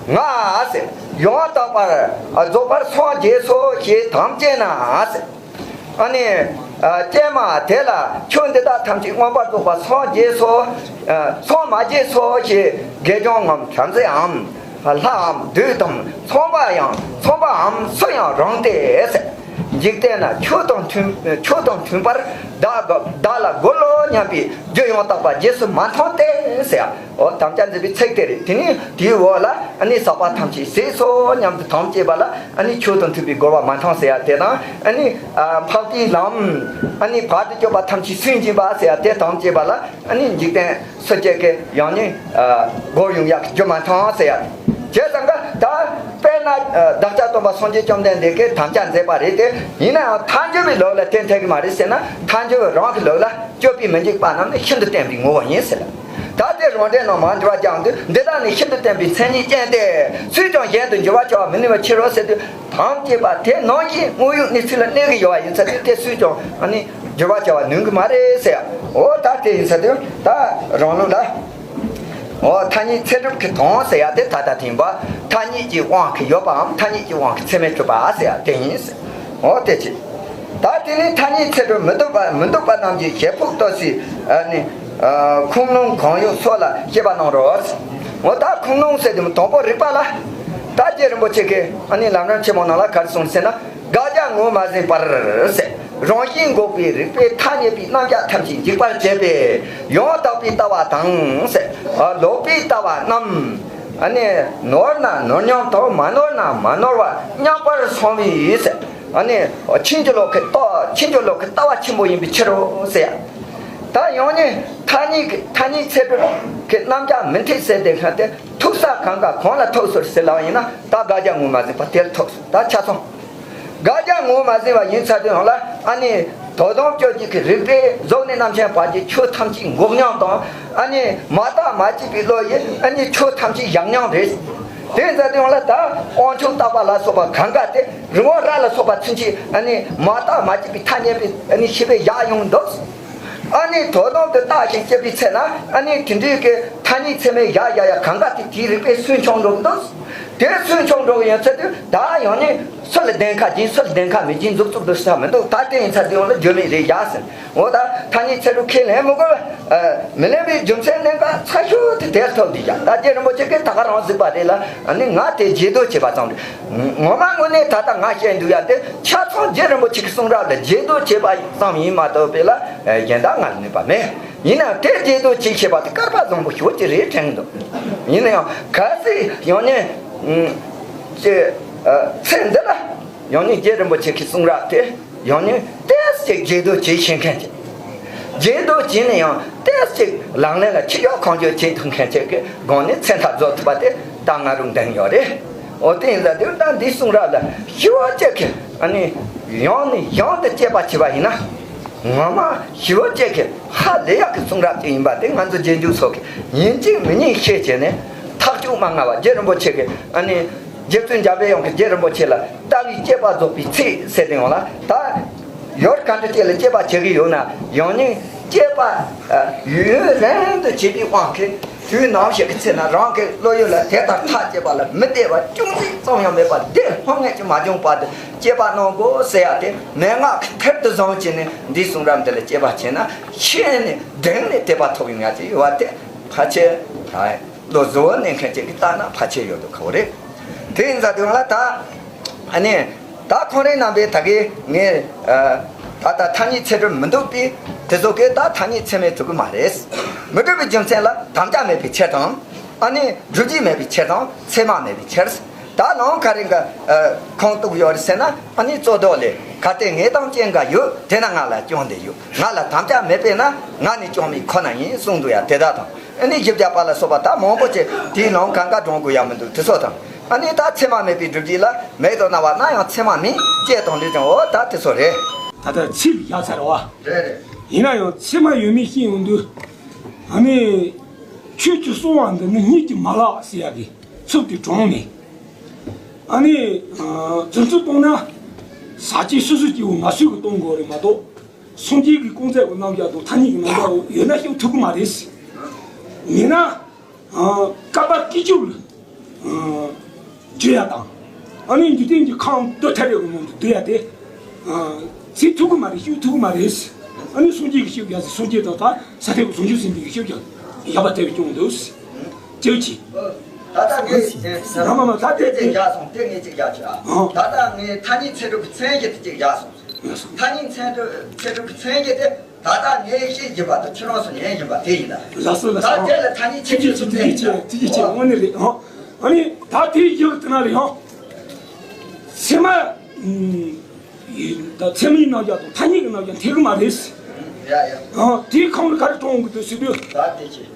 ང་ཟེར། ཡང་དག་པར་རྫོགས་པར་སངས་རྒྱས་སོ་ཞེས་དམ་བཅས་ན་ཟེར། ཨ་ནི་ཨ་ཀྱེ་མ་དེ་ལ་ཆོས་འདི་དག་ཐམས་ཅད་མངོན་པར་རྫོགས་པར་སངས་རྒྱས་སོ། ཨ་སངས་མ་རྒྱས་སོ་ཞེས་དགེ་སྦྱོང་ངམ་བྲམ་ཟེའམ་ལྷའམ་བདུད་དམ་ཚངས་པ་ཡང་ཚངས་པའམ་སུ་ཡང་རུང་སྟེ་ཟེར། འཇིག་རྟེན་ན་ཆོས་དང་མཐུན་ཆོས་དང་མཐུན་པར་བདག་བདག་ལ་རྒོལ་ལོ་སྙམ་པའི་རྒྱུ་ཡང་དག་པ་རྗེས་སུ་མ་མཐོང་སྟེ་ཟེར། འོ་དམ་བཅའ་མཛད་པའི་ཚིག་དེ་རེད། དེ་ནས་དེའི་འོག་ལ་ཨ་ནི་ཟག་པ་ཐམས་ཅད་ཟད་སོ་སྙམ་དུ་དམ་བཅས་པ་ལ་ཨ་ནི་ཆོས་དང་མཐུན་པའི་རྒོལ་བ་མ་མཐོང་ཟེར་ཡ་དེ་དང་། ཨ་ནི་ཨ་འཕགས་པའི་ལམ་ཨ་ནི་བར་དུ་གཅོད་པ་ཐམས་ཅད་སུན་འབྱིན་པ་ཟེར་ཡ་དེ་དམ་བཅས་པ་ལ། ཨ་ནི་འཇིག་རྟེན་སུ་སྐྱེ་གི་ཡང་ནི་ཨ་སྒོར་ཡོང་ཡག་གི་རྒྱུ་མ་མཐོང་ཟེར་ཡ། བྱས་ཙང་ཀ་ད་དཔེར་ན་ཨ་བདག་ཅག་སྟོན་པ་སངས་རྒྱས་བཅོམ་ལྡན་འདས་ཀྱིས་དམ་བཅའ་མཛད་པ་རེད་དེ། ཡིན་ནའང་ཐལ་འགྱུར་བའི་ལུགས་ལ་དེ་འཐད་གི་མ་རེད་ཟེར་ན། ཐལ་འགྱུར་བའི་རང་གི་ལུགས་ལ་སྤྱོད་པས་མི་འཇིགས་པ་རྣམས་ནི་ཤིན་ཏུ་བརྟན་པའི་ངོ་བོ་ཡིན་ཟེར། ད་དེ་རང་འགྲེལ་ནང་མར་འགྱུར་བ་རྒྱག་དུས། འདི་དག་ནི་ཤིན་ཏུ་བརྟན་པའི་མཚན་ཉིད་ཅན་ཏེ། སུས་ཀྱང་གཞན་དུ་འགྱུར་བར་བྱ་བ་མི་ནུས་པའི་ཕྱིར་རོ་ཟེར་དུས། དམ་བཅས་པ་དེ་ནང་བཞིན་དངོས་ཡོད་གནས་ཚུལ་ལ་གནས་ཀྱི་ཡོད་པ་ཡིན་ཙང་དེ་སུས་ཀྱང་ཨ་ནི་འགྱུར་བར་བྱ་བ་ནུས་ཀྱི་མ་རེད་ཟེར། འོ་ད་དེ་ཡིན་ཟེར་དུས་ད་རང་ལུགས་ལ། འོ་ཐ་སྙད་ཚད་གྲུབ་ཀྱི་དོན་ཟེར་ཡ་དེ་ད་ལྟ་དེ་ཡིན་པ། ཐ་སྙད་ཀྱི་དབང་གིས་ཡོད་པའམ་ཐ་སྙད་ཀྱི་དབང་གིས་ཚད་མས་གྲུབ་པ་ཟེར་ཡ་དེ་ཡིན་ཟེར། འོ་དེ་ཅི། ད་དེ་ནི་ཐ་སྙད་ཚད་གྲུབ་མི་སྡུག་པ་མི་སྡུག་པ་རྣམས་ཀྱི་བྱེད་ཕོགས་ལྟོས་སའི་ཨ་ནི་ཨ་ཁུངས་ལུང་གང་ཡོད་སོགས་ལ་དཔྱད་པ་གནང་རོགས། འོ་ད་ཁུངས་ལུང་ཟེར་དུས་དང་པོ་རིགས་པ་ལ། ད་རྗེ་རིན་པོ་ཆེ་གིས་ཨ་ནི་ལམ་རིམ་ཆེན་མོ་ནང་ལ་ག་རེ་གསུངས་ཟེར་ན། དགག་བྱ་ངོས་མ་ཟིན་པར་ཟེར། རང་བཞིན་འགོག་པའི་རིགས་པས་ཐ་སྙད་པའི་རྣམ་གཞག་ཐམས་ཅད་འཇིག་པར་བྱེད་པས་ཡང་དག་པའི་ལྟ་བ་དང་ཟེར། ལོག་པའི་ལྟ་བ་རྣམས་ ཨ་ནི་ནོར་ན་ནོར་སྙམ་དང་མ་ནོར་ན་མ་ནོར་བ་མཉམ་པར་སོང་བའི་ཡིན་ཟེར། ཨ་ནི་ཕྱིན་ཅི་ལོག་གི་ལྟ་ཕྱིན་ཅི་ལོག་གི་ལྟ་བ་ཆེན་པོ་ཡིན་པའི་ཕྱིར་རོ་ཟེར། ད་ཡང་ནི་ཐ་སྙད་ཀྱི་ཐ་སྙད་ཚད་གྲུབ་ཀྱི་རྣམ་གཞག་མི་འཐད་ཟེར་དེ་ཁ་དེ་ཐུག་ས་གང་ག་གང་ལ་ཐུག་ཟེར་ཟེར་ལབ་ཡིན་ན། ད་དགག་བྱ་ངོ་མ་ཟིན་པ་དེར་ཐུག་ད་ཆ་ཚང་། དགག་བྱ་ངོ་མ་ཟིན་པ་ཡིན་ཚར་དུས་ཡང་ལ། ཨ་ནི་དོ་དམ་བཅོ་བརྒྱད་ཀྱི་རིགས་པས་གཟུགས་ནས་རྣམ་མཁྱེན་བར་གྱི་ཆོས་ཐམས་ཅད་འགོག་སྙམ་དང་། ཨ་ནི་མ་བརྟགས་མ་དཔྱད་པའི་བློ་ཡིས་ཨ་ནི་ཆོས་ཐམས་ཅད་བཞག་སྙམ་རེད། དེ་ཡིན་ཚར་དུས་ཡང་ལ་ད་དབང་ཕྱུག་བརྟག་པ་ལ་སོགས་པ་གང་ག་དེ་རི་བོང་རྭ་ལ་སོགས་པ་ཚུན་ཆད་ཨ་ནི་མ་བརྟགས་མ་དཔྱད་པའི་ཐ་སྙད་པའི་ཨ་ནི་ཤེས་པས་བཞག་ཡོང་འདུག་ཨ་ནི་དོ་དམ་དུ་བརྟགས་ཤིང་དཔྱད་པའི་ཚེ་ན། ཨ་ནི་དེ་འདྲའི་གི་ཐ་སྙད་ཚད་མས་བཞག་བཞག་ཡ་གང་ག་དེ་དེའི་རིགས་པས་སུན་ཕྱུང་འགྲོ་གི་འདུག་དེ་སུན་ཕྱུང་འགྲོ་གི་ཡོད་ཚད་དུས་ད་ཡང་ནི་སུ་ལ་བདེན་ཁ་སྦྱིན་སུ་ལ་བདེན་ཁ་མི་སྦྱིན་འཛུགས་བཙུགས་འདུག་ས་མི་འདུག་ད་དེ་ཡིན་ཚར་དུས་ཡང་ལ་རྒྱུ་མེད་རེད་ཡ་ཟེར། འོ་ད་ཐ་སྙད་ཚད་གྲུབ་ཁས་ལེན་མི་དགོས། ཨ། མི་ལེན་པའི་རྒྱུ་མཚན་གནད་འགག་ཚ་ཤོས་དེ་དེར་ཐུག་འདུག་ཡ། ད་རྗེ་རིན་པོ་ཆེ་གིས་ད་ག་རང་གཟིགས་པ་རེད་ལ། ཨ་ནི་ང་དེ་རྗེས་ཟློས་བྱས་པ་ཙམ་རེད། ངོ་མ་དངོས་གནས་ད་ལྟ་ང་བཤད་འདུག་ཡ་དེ་ཆ་ཚང་རྗེ་རིན་པོ་ཆེ་གི་གསུང་རབ་ལ་རྗེས་ཟློས་བྱས་པ་ཙམ་ཡིན་མ་གཏོགས་པས་ལ་གཞན་དག་ང་ལ་ནུས་པ་མེད། ཡིན་ནའང་དེ་རྗེས་ཟློས་བྱེད་ཤེས་པ་དེ་སྐལ་པ་བཟང་པོ་ཞེ་པོ་ཅིག་རེད་དྲན་གི་འདུག་ཡིན་ན་ཡང་གལ་སྲིད་ཡང་ནས་ཅེ་ཚེ་འདི་ལ་ཡང་ནས་རྗེ་རིན་པོ་ཆེ་གི་གསུང་རབ་དེ་ཡང་ནས་ཏོག་ཙམ་རྗེས་ཟློས་བྱེད་ཤེས་མཁན་ཅིག་རྗེས་ཟློས་བྱས་ནས་ཡང་ཏོག་ཙམ་ལག་ལེན་ལ་ཁྱི་གཡོག་གང་བྱོས་བྱེད་ཐུབ་མཁན་ཅིག་གི་སྒང་ནས་མཚན་རྟགས་རྫོགས་ཐུབ་པ་དེ་ད་ང་རང་འདེམས་ཡོད་རེད། འོ་དེ་ཡིན་ཙང་དེ་ད་འདིའི་གསུང་རབ་ལ་ཞི་བ་བཅས་ཀྱི་ཨ་ནི་ཡང་ནས་ཡང་དུ་དཔྱད་པ་བྱས་པ་ཡིན་ན། ངོ་མ་ཞི་བ་བཅས་ཀྱི་ཧ་ལས་ཡག་གི་གསུང་རབ་ཅིག་ཡིན་པ་དེ་ང་ཚོ་རྗེས་འཇུག་ཚོ་གིས་ཡིན་གཅིག་མིན་གཉིས་ཤེས་བྱས་ནས་ཐག་གཅོད་མ་སྔ་བ་རྗེ་རིན་པོ་ཆེ་གིས་ཨ་ནི་རྗེ་བཙུན་འཇམ་པའི་དབྱངས་ཀྱིས་རྗེ་རིན་པོ་ཆེ་ལ་ལྟ་བའི་དཔྱད་པ་རྫོགས་པའི་ཚིག་ཟེར་དེ་ཡོང་ལ། ད་ཡོད་ག་འདྲ་ཅིག་ལ་དཔྱད་པ་བྱེད་ཀྱི་ཡོད་ན་ཡང་ནས་དཔྱད་པ་ཡུན་རིང་དུ་བྱེད་པའི་དབང་གིས། དུས་ནམ་ཞིག་གི་ཚེ་ན་རང་གི་བློ་ཡུལ་ལ་དེ་ལྟར་ཐག་བཅད་པ་ལ་མི་བདེ་བ་ཅུང་ཟད་ཙམ་ཡང་མེད་པ་དེ་སྔོན་ངེས་ཀྱི་མ་བྱུང་བར་དུ་དཔྱད་པ་གནང་དགོས་ཟེར་ཡ་དེ་མན་ངག་གི་མཐར་དུ་བཟུང་བྱས་ནས་འདིའི་གསུང་རབ་འདི་ལ་དཔྱད་པ་བྱས་ན་ཤེས་ནས་གདེང་ནས་དད་པ་ཐོབ་ཡོང་ཡ་ཅིག་ཡོད་པ་དེ་ཕལ་ཆེར་བློ་གཟུ་བོར་གནས་མཁན་ཅིག་གིས་བལྟས་ན་ཕལ་ཆེར་ཡོད་དོ་ཁ་བོ་རེད། དེ་ཡིན་ཙང་དེ་ལ་ད་ཨ་ནི། ད་ཁོང་རང་རྣམ་པས་ད་གིན་ངས་ཨ། ད་ལྟ་ཐ་སྙད་ཚད་གྲུབ་མི་འདུག་པས་དེ་ཚོ་གིས་ད་ཐ་སྙད་ཚད་མས་གྲུབ་ཀྱི་མ་རེད། མི་འགྲུབ་པའི་རྒྱུ་མཚན་ལ་དམ་བཅའ་མེད་པའི་ཕྱིར་དང་། ཨ་ནི་སྒྲུབ་བྱེད་མེད་པའི་ཕྱིར་དང་ཚད་མ་མེད་པའི་ཕྱིར། ད་ལམ་ག་རེ་ག་ཨ། ཁུངས་གཏུགས་ཡོད་རེད་ཟེར་ན། ཨ་ནི་རྩོད་ཟློག་ལས་གལ་ཏེ་ངས་དམ་བཅས་འགའ་ཡོད་དེ་ན་ང་ལ་སྐྱོན་འདི་ཡོད། ང་ལ་དམ་བཅའ་མེད་པས་ན་ང་ནི་སྐྱོན་མེད་ཁོ་ན་ཡིན་གསུངས་འདུག་ཡ་དེ་དག་དང་། ཨ་ནི་བཞི་བརྒྱ་པ་ལ་སོགས་པ་ད་མང་པོ་ཅིག་དེའི་ནང་གང་ག་སྒྲོང་དགོས་ཡ་མི་འདུག་དེ་ཚོ་དང་། ཨ་ནི་ད་ཚད་མ་མེད་པའི་སྒྲུབ་བྱེད་ལ་མེད་དོ་སྨྲ་བ་ན་ཡང་ཚད་མ་མིན་ཅེས་དང་ལུས་ཀྱང་འོ་ད་དེ་ཚོ་རེད། ད་ལྟ་ཚིག་བཞག་ཚར་བ། རེད་རེད། ཡིན་ན་ཡང་ཚད་མ་ཡོད་མེད་ཤེས་ཡོང་དུས། ཨ་ནི་ཆོས་ཀྱི་གསང་བ་འདི་ནི་གཉིད་ཀྱིས་མ་བརླག་ཟེར་ཡ་གི་ཚིག་དེ་གྲངས་མེད། ཨ་ནི་རྫུ་འཕྲུལ་གཏོང་ན་ཟག་བཅས་སོ་སོ་སྐྱེ་བོ་ང་སུ་གིས་གཏོང་དགོས་རེད་མ་གཏོགས། སངས་རྒྱས་ཀྱི་རྐང་རྩེད་ཀྱི་རྣམ་གཞག་དང་ཐ་སྙད་ཀྱི་རྣམ་གཞག་ཡོད་ན་ཤོད་ཐུབ་ཀྱི་མ་རེད། མེད་ན། ཨ། བསྐལ་པ་དཀྱིལ་ཆོག་ལ། ཨ། བརྗོད་ཡ་དང་། ཨ་ནི་འཇིག་རྟེན་གྱི་ཁམས་རྡུལ་ཕྲ་རབ་ཀྱི་ནང་དུ་སྡོད་ཡ་དེ། ཨ། བྱེད་ཐུབ་ཀྱི་མ་རེད། ཤོད་ཐུབ་ཀྱི་མ་རེད། ཨ་ནི་སངས་རྒྱས་ཀྱི་ཤོད་རྒྱ་ཟེར་སངས་རྒྱས་དང་ད་ས་ཐེག་གི་བྱང་ཆུབ་སེམས་དཔའི་ཤོད་རྒྱ་ཡག་པ་དེ་བས་ཀྱང་འདུག་ཅེས་ཀྱིས། ད་ལྟ་ངས་རང་མ་མ་ད་དེ་དེ་དེ་རྒྱག་སོང་། དེ་ངས་ཅིག་རྒྱག་ཆོག་ཨ། ཨ། ད་ལྟ་ངས་ཐ་སྙད་ཚད་གྲུབ་ཀྱི་མཚན་གཞི་དེ་ཅིག་རྒྱག་སོང་། ཐ་སྙད་ཚད་གྲུབ་ཚད་གྲུབ་ཀྱི་མཚན་གཞི་དེ་ད་ལྟ་ངས་བཤད་བཞིན་པ་དང་ཁྱེད་རང་ཚོ་ཉན་བཞིན་པ་དེ་ཡིན་ད། ལགས་སོ་ལགས་སོ། ད་དེ་ལ་ཐ་སྙད་ཚད་གྲུབ་ཀྱི་མཚན་གཞི་དེ་ཅིག་དེ་ཅིག་དངོས་གནས་རེད་ཨང་། ཨ་ནི་ད་དེའི་ཡུལ་དེ་ན་ལ་ཡང་། ཚད་མ། ད་ཚད་མའི་རྣམ་གཞག་དང་ཐ་སྙད་ཀྱི་རྣམ་གཞག་འཐད་ཀྱི་མ་རེད། ཡ་ཡ། ཨང་། དེའི་ཁམས་ལ་ག་རེ་གཏོང་དགོས་འདུག་ཟེར་དུས། ད་དེ་ཅི།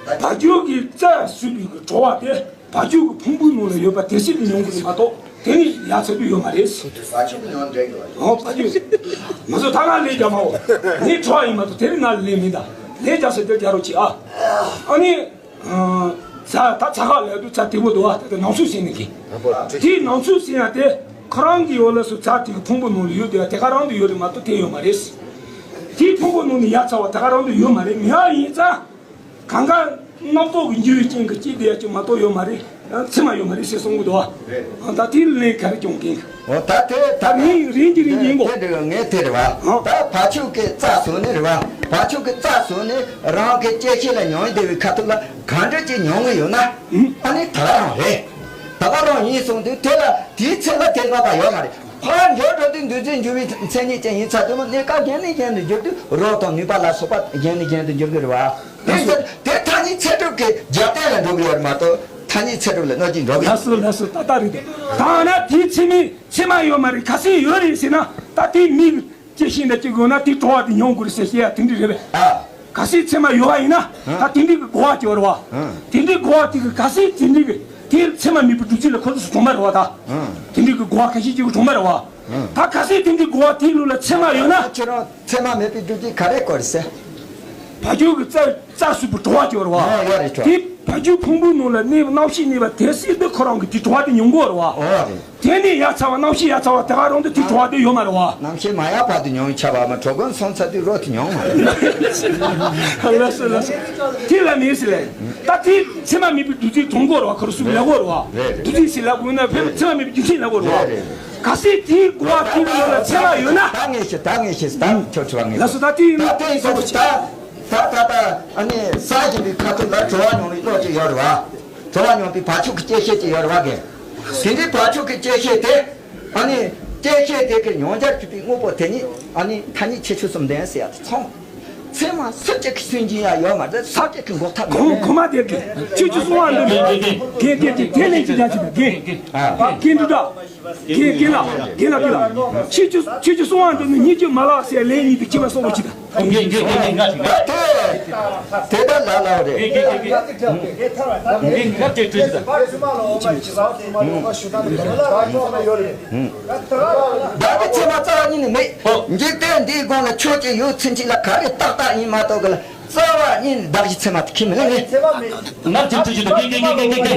བ་ཕྱུགས་ཀྱི་རྩྭ་ཟུག་པའི་གི་བྲོ་བ་དེ་བ་ཕྱུགས་ཀྱི་ཕུང་པོའི་ནང་ལ་ཡོད་པ་དེ་སྲིད་དུ་མྱོང་གི་རེད་མ་གཏོགས་དེ་ནི་ཡ་ཚ་པོ་ཡོད་མ་རེད། བ་ཕྱུགས་ཀྱི་ནང་འདྲེས་ཡོད་རེད། ཨོ་བ་ཕྱུགས། ང་ཚོ་ད་ང་ལས་རྒྱ་མ་འོ། ངའི་བྲོ་བ་ཡིན་མ་གཏོགས་དེ་ནི་ང་ལ་ལས་མིན་ད། ལས་རྒྱ་ཟེར་དེ་རྒྱ་རོ་ཆེ་ཨ། ཨ་ནི། ཚ་ད་ཚ་ཁ་ལས་དུ་ཚ་དེ་པོ་འདུག་ཨ། ད་ནང་ཚུགས་ཟིན་ནི་གི། དེའི་ནང་ཚུགས་ཟིན་ཡ་དེ་ཁོ་རང་གི་འོག་ལ་སུ་ཚ་དེ་གི་ཕུང་པོ་ནང་ལ་ཡོད་དེ་དེ་ག་རང་དུ་ཡོད་རེད་མ་གཏོགས་དེ་ཡོད་མ་རེད། དེའི་ཕུང་པོ་ནང་ནས་ཡ་ཚ་བ་དེ་ག་རང་དུ་ཡོད་མ་རེད། མི་ཡ་ཡིན་ཙང་། གང་ག་རྣམ་རྟོག་གི་འགྱུ་བའི་རྐྱེན་གྱིས་སྐྱེས་བསྡད་ཡ་ཅིག་མ་གཏོགས་ཡོད་མ་རེད། ཚད་མ་ཡོད་མ་རེད་ཟེར་གསུང་གི་འདུག་བ། ད་དེ་ལན་ག་རེ་སྐྱོན་གིན། འོ་ད་དེ་ད་ངས་རིན་གྱི་རིན་གྱི་ཡིན་གོ། དེ་འདྲ་ངས་དེ་རེད་བ། ད་བ་ཕྱུགས་ཀྱི་རྩྭ་ཟོས་ནི་རེད་བ། བ་ཕྱུགས་ཀྱི་རྩྭ་ཟོས་ནི་རང་གི་སྐྱེ་ཤི་ལ་མྱོང་བསྡད་པའི་ཁ་ཐུག་ལ་གང་འདྲ་ཅིག་མྱོང་གི་ཡོད་ན། ཨ་ནི་ད་ག་རང་རེད། ད་ག་རང་ཡིན་གསུངས་དུས་དེ་ལ་དེའི་ཚེ་ལ་དེ་ལྔ་པ་ཡོད་མ་རེད། ཕར་འགྱུར་འགྲོ་དུས་འདུ་འཛི་འགྱུར་བའི་མཚན་ཉིད་ཅན་ཡིན་ཚར་དུས་མ་གནས་སྐབས་གཞན་ནས་གཞན་དུ་འགྱུར་དུས་རོ་དང་ནུས་པ་ལ་སོགས་པ་གཞན་ནས་གཞན་དུ་འགྱུར་གི་རེད་བ། དེ་ཚོ་དེ་ཐ་སྙད་ཚད་གྲུབ་ཀྱི་རྒྱབ་རྟེན་ལ་འགྲོ་གི་ཡོད་རེད་མ་གཏོགས་ཐ་སྙད། ཚེ་སྒྲུབ་ལ་གནོད་ཀྱིན་འགྲོ་གི། ལགས་སོ་ལགས་སོ། ཏག་ཏག་རེད། ད་ན་དེའི་ཚེ་མི་ཚེར་མ་ཡོད་མ་རེད། གལ་སྲིད་ཡོད་རེད་ཟེར་ན་ད་དེ་མི་སྐྱེ་ཤི་འདྲ་སྐྱེ་དགོས་ན་དེ་གྲོགས་པོ་དེ་མྱོང་དགོས་རེད་ཟེར་བཤད་ཡ་དེ་འདྲ་རེད་པས། ཨ། གལ་སྲིད་ཚེར་མ་ཡོད་པ་ཡིན་ན་ད་དེ་འདྲའི་གི་གོ་བ་སྐྱེ་བ་རེད་པ། དེ་འདྲའི་གོ་བ་དེ་གི་གལ་སྲིད་དེ་འདྲའི་གི་དེ་ཚེར་མ་མེད་པའི་བདུད་རྩི་ལ་ཁོ་ཚོ་སུ་གྲོངས་པ་རེད་པ། ད་དེ་འདྲའི་གི་གོ་བ་ཁ་ཤས་ཅིག་གི་གྲོངས་པ་རེད་པ། ད་གལ་སྲིད་དེ་འདྲའི་གོ་བ་དེ་ལུགས་ལ་ཚེར་མ་ཡོད་ན། ཁྱེད་རང་ཚེར་མ་མེད་པའི་བདུད་རྩི་ག་རེ་དགོས་རེད་ཟེར། བ་ཕྱུགས་ཀྱི་རྩ་རྩ་ཟུག་པའི་བྲོ་བ་སྐྱེ་བ་རེད་པ། ཨོ་ཡོད་རེད་ཆོག་དེ་བ་ཕྱུགས་ཕུང་པོའི་ནང་ལ་གནས་རྣམ་ཤེས་གནས་པ་དེ་སྲིད་དུ་ཁོ་རང་གི་དེ་བྲོ་བ་དེ་མྱོང་གི་ཡོད་རེད་པ། ཨོ་རེད། དེ་ནས་ཡར་ཚ་བ་རྣམ་ཤེས་ཡར་ཚ་བ་དེ་ག་རང་དུ་དེ་བྲོ་བ་དེ་ཡོད་མ་རེད་པ། རྣམ་ཤེས་མ་ཡར་བར་དུ་མྱོང་བའི་ཆ་བ་མ་བྲོ་གོན་སོང་ཚར་དུས་རོ་དེ་མྱོང་མ་རེད། ལགས་སོ་ལགས་སོ། དེ་ལ་མེད་ཟེར་ལེ། ད་དེ་ཚེར་མ་མེད་པའི་བདུད་རྩི་གྲོངས་གི་ཡོད་རེད་པ། ཁོ་རང་ཚོ་ལབ་གི་ཡོད་རེད་པ། རེད་རེད། བདུད་རྩི་ཟེར་ལབ་དགོས་ན་ཕལ་ཚེར་མ་མེད་པའི་བདུད་རྩི་ལབ་གི་ཡོད་རེད་པ། རེད་རེད། གལ་སྲིད་དེའི་གོ་བ་དེའི་ནང་ལ་ཚེར་མ་ཡོད་ན། ད་ངས་ཤེས། ད་ངས་ཤེས། ད་ཁྱོད་དྲི་བ་ངས། ལགས་སོ། ད་དེ་ད་དེ་ཡིན་ས་ད་ད་ད་ད་ཨ་ནི་ཟ་བཞིན་པའི་ཁ་ཐུག་ལ་བྲོ་བ་མྱོང་བའི་བློ་ཅིག་ཡོད་རེད་པ། བྲོ་བ་མྱོང་བའི་བ་ཕྱུགས་ཀྱི་སྐྱེ་ཤེས་ཅིག་ཡོད་རེད་པ་གས། དེ་འདྲའི་བ་ཕྱུགས་ཀྱི་སྐྱེ་ཤེས་དེ་ཨ་ནི་སྐྱེ་ཤེས་དེ་གི་མྱོང་བྱར་གྱུར་པའི་དངོས་པོ་དེ་ཉིད་ཨ་ནི་མཐའ་གཉིས་ཆེ་ཆུང་གསུམ་ལྡན་ཟེར་ཡ་དེ་ཚང་། ཚེར་མ་སུ་གཅིག་གིས་སུན་འབྱིན་ཡ་ཡོད་མ་རེད། ས་གཅིག་གིས་འགོག་ཐབས་མེད། གོ་མ་དེ་གི་ཆུ་ཆུ་སོང་བ་འདི་མེད། དགེ་དགེ་དགེ་དེ་ལས་ཅི་བྱ་ཅི་ད་དགེ་དགེ་འདུག་ད། དགེ་དགེ་ལ་དགེ་ལ་དགེ་ལ། ཆུ་ཆུ་ཆུ་ཆུ་སོང་བ་འདི་ནི་ཉིད་ཀྱི་མ་ལགས་ཟེར་ལན་གཉིས་དུ་ཅི་བ་སོགས་པ་ཅི་ད། དགེ་དགེ་དགེ་དགེ་ང་ཞིག་ད་དེ་དེ་ད་ལ་ལ་རེད། དགེ་དགེ་དགེ་དགེ་དགེ་ང་དེ་དྲིས་ད། ད་དེ་ཚེར་མ་རྩ་བ་ཉིད་ནས་མེད། འཇིག་རྟེན་འདིའི་སྒང་ལ་ཆོས་ཅིག་ཡོད་ཚུན་ཆད་ལ་ག་རེ་ཏག་ཏག་ཡིན་མ་གཏོགས་གི་ལ་རྩ་བ་ཉིད་ནས་བདག་གི་ཚེར་མ་དེ་ཁས་མི་ལེན་ནི། ང་ཅིག་ཅིག་ཅིག་དགེ་དགེ་དགེ་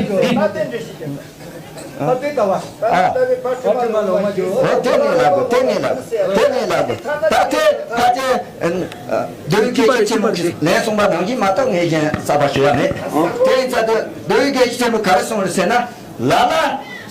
ཨོ་དེ་ནས་ལབ་དགོས། དེ་ནས་ལབ་དགོས། དེ་ནས་ལབ་དགོས། ད་དེ་ཕལ་ཆེར་མདོའི་དགེ་བཤེས་ཆེན་མོ་གིས་ལན་གསུངས་པ་ནང་བཞིན་མ་གཏོགས་ངས་གཞན་གསར་པ་ཞུ་ཡ་མེད། དེ་ཡིན་ཙང་དུ་མདོའི་དགེ་བཤེས་ཆེན་མོ་ག་རེ་གསུངས་རེད་ཟེར་ན། ལ་ལ་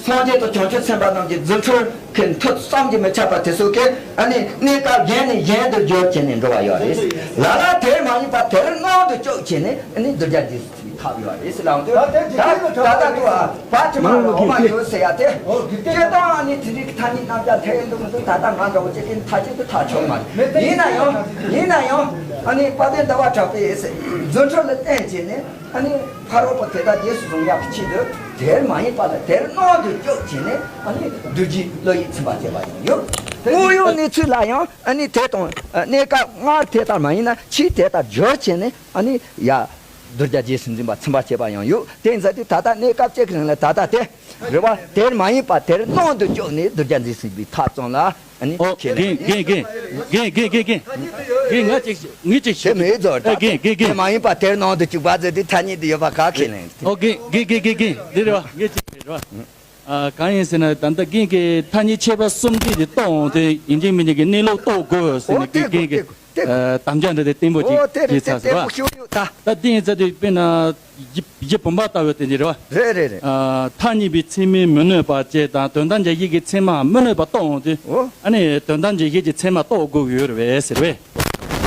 སངས་རྒྱས་དང་བྱང་ཆུབ་སེམས་དཔའ་རྣམས་ཀྱི་རྫུ་འཕྲུལ་གྱི་མཐུ་བསམ་གྱིས་མི་ཁྱབ་པ་དེ་ཚོ་གིས་ཨ་ནི་གནས་སྐབས་གཞན་ནས་གཞན་དུ་བསྒྱུར་བྱས་ནས་འགྲོ་བ་ཡོད་རེད། ལ་ལ་དེར་མ་ཡིན་པ་དེར་སྣང་དུ་བཅུག་བྱས་ནས་ཨ་ནི་གདུལ་བྱ་འདི་ཐབས་ཡོད་རེད་ཟེར་ལབ་འདུག་ད་ད་ལྟ་དུ་བ་ཕྱི་མ་འོ་མ་ཡོད་ཟེར་ཡ་དེ། སྤྱིར་བཏང་ཨ་ནི་དེ་རིགས་ཐ་སྙད་རྣམ་གཞག་ཐལ་ཡོད་འདུག་མི་འདུག་ད་ལྟ་ང་འདྲ་བོ་ཅིག་གིས་ཐག་གཅོད་དུ་ཐག་ཆོད་མ་རེད། ཡིན་ན་ཡང་ཡིན་ན་ཡང་ཨ་ནི་དཔལ་ལྡན་ཟླ་བ་གྲགས་པས་རྫུ་འཕྲུལ་ལ་བརྟེན་བྱས་ནས་ཨ་ནི་ཕ་རོལ་པོ་དེ་དག་རྗེས་སུ་བཟུང་ཡག་གི་ཆེད་དུ་དེར་མ་ཡིན་པ་ལ་དེར་སྣང་དུ་བཅུག་བྱས་ནས་ཨ་ནི་གདུལ་བྱའི་བློ་ཡིས་ཚིམ་པ་བྱས་པ་ཡང་ཡོད། དངོས་ཡོད་གནས་ཚུལ་ལ་ཡང་ཨ་ནི་དེ་དང་གནས་སྐབས་སྔར་དེ་ལྟར་མ་ཡིན་ན་ཕྱིས་དེ་ལྟར་སྦྱོར་བྱས་ནས་ཨ་ནི་ཡ། གདུལ་བྱ་རྗེས་སུ་འཛིན་པ་ཚིམ་པར་བྱེད་པ་ཡང་ཡོད། དེ་ཡིན་ཙང་དུས་ད་ལྟ་གནས་སྐབས་གཅིག་གི་རིང་ལ་ད་ལྟ་དེ་རེད་བ། དེར་མ་ཡིན་པ་དེར་སྣང་དུ་བཅུག་ནས་གདུལ་བྱ་འཛིན་ཟིན་པའི་ཐབས་ཙམ་ལ་ཨ་ནི་ཨོ་ཁས་ལེན། རྒན་རྒན་རྒན་རྒན་རྒན་རྒན་རྒན་རྒན་རྒན་ང་ཅིག་ངས་ཅིག་དེ་ཞུ། མི་ཨེ་ཛོར་ད། རྒན་རྒན་དེ་རྒན་མ་ཡིན་པ་དེར་སྣང་དུ་བཅུག་པ་ཟེར་དུས་ཐ་སྙད་དུ་ཡོད་པ་ག་ཁས་ལེན། ཨོ་རྒན་རྒན་རྒན་རྒན་རྒན་འདི་རེད་བ། ངས་ཅིག་རེད་བ། ཨ་གང་ཡིན་ཟེར་ན་ད་ལྟ་རྒན་གྱིས་ཐ་སྙད་ཁྱད་པར་གསུམ་ལྡན་དེ་རྟོགས་འོང་དུས་ཡིན་གཅིག་མིན་གཅིག་གི་གནས་ལུགས་རྟོགས་དགོས་ཟེར་ནས་རྒན་གྱིས་དམ་བཅའ་འདྲ་དེ་བརྟན་པོ་ཅིག་བྱས་ཚར་ཟེར་བ། ད་དེ་ཡིན་ཙང་དུས་དཔེར་ན་གཞི་གཞི་བུམ་པ་ལྟ་བུ་དེ་འདྲ་རེད་བ། རེད་རེད་རེད། ཨ་ཐ་སྙད་པའི་ཚད་མས་མི་གནོད་པ་བཅས་དང་དོན་དམ་བྱ་བྱེད་ཀྱི་ཚད་མའང་མི་གནོད་པ་རྟོགས་འོང་དུས་ཨ་ནི་དོན་དམ་བྱ་བྱེད་ཀྱི་ཚད་མ་རྟོགས་དགོས་ཀྱི་ཡོད་རེད་བས་ཟེར་བས།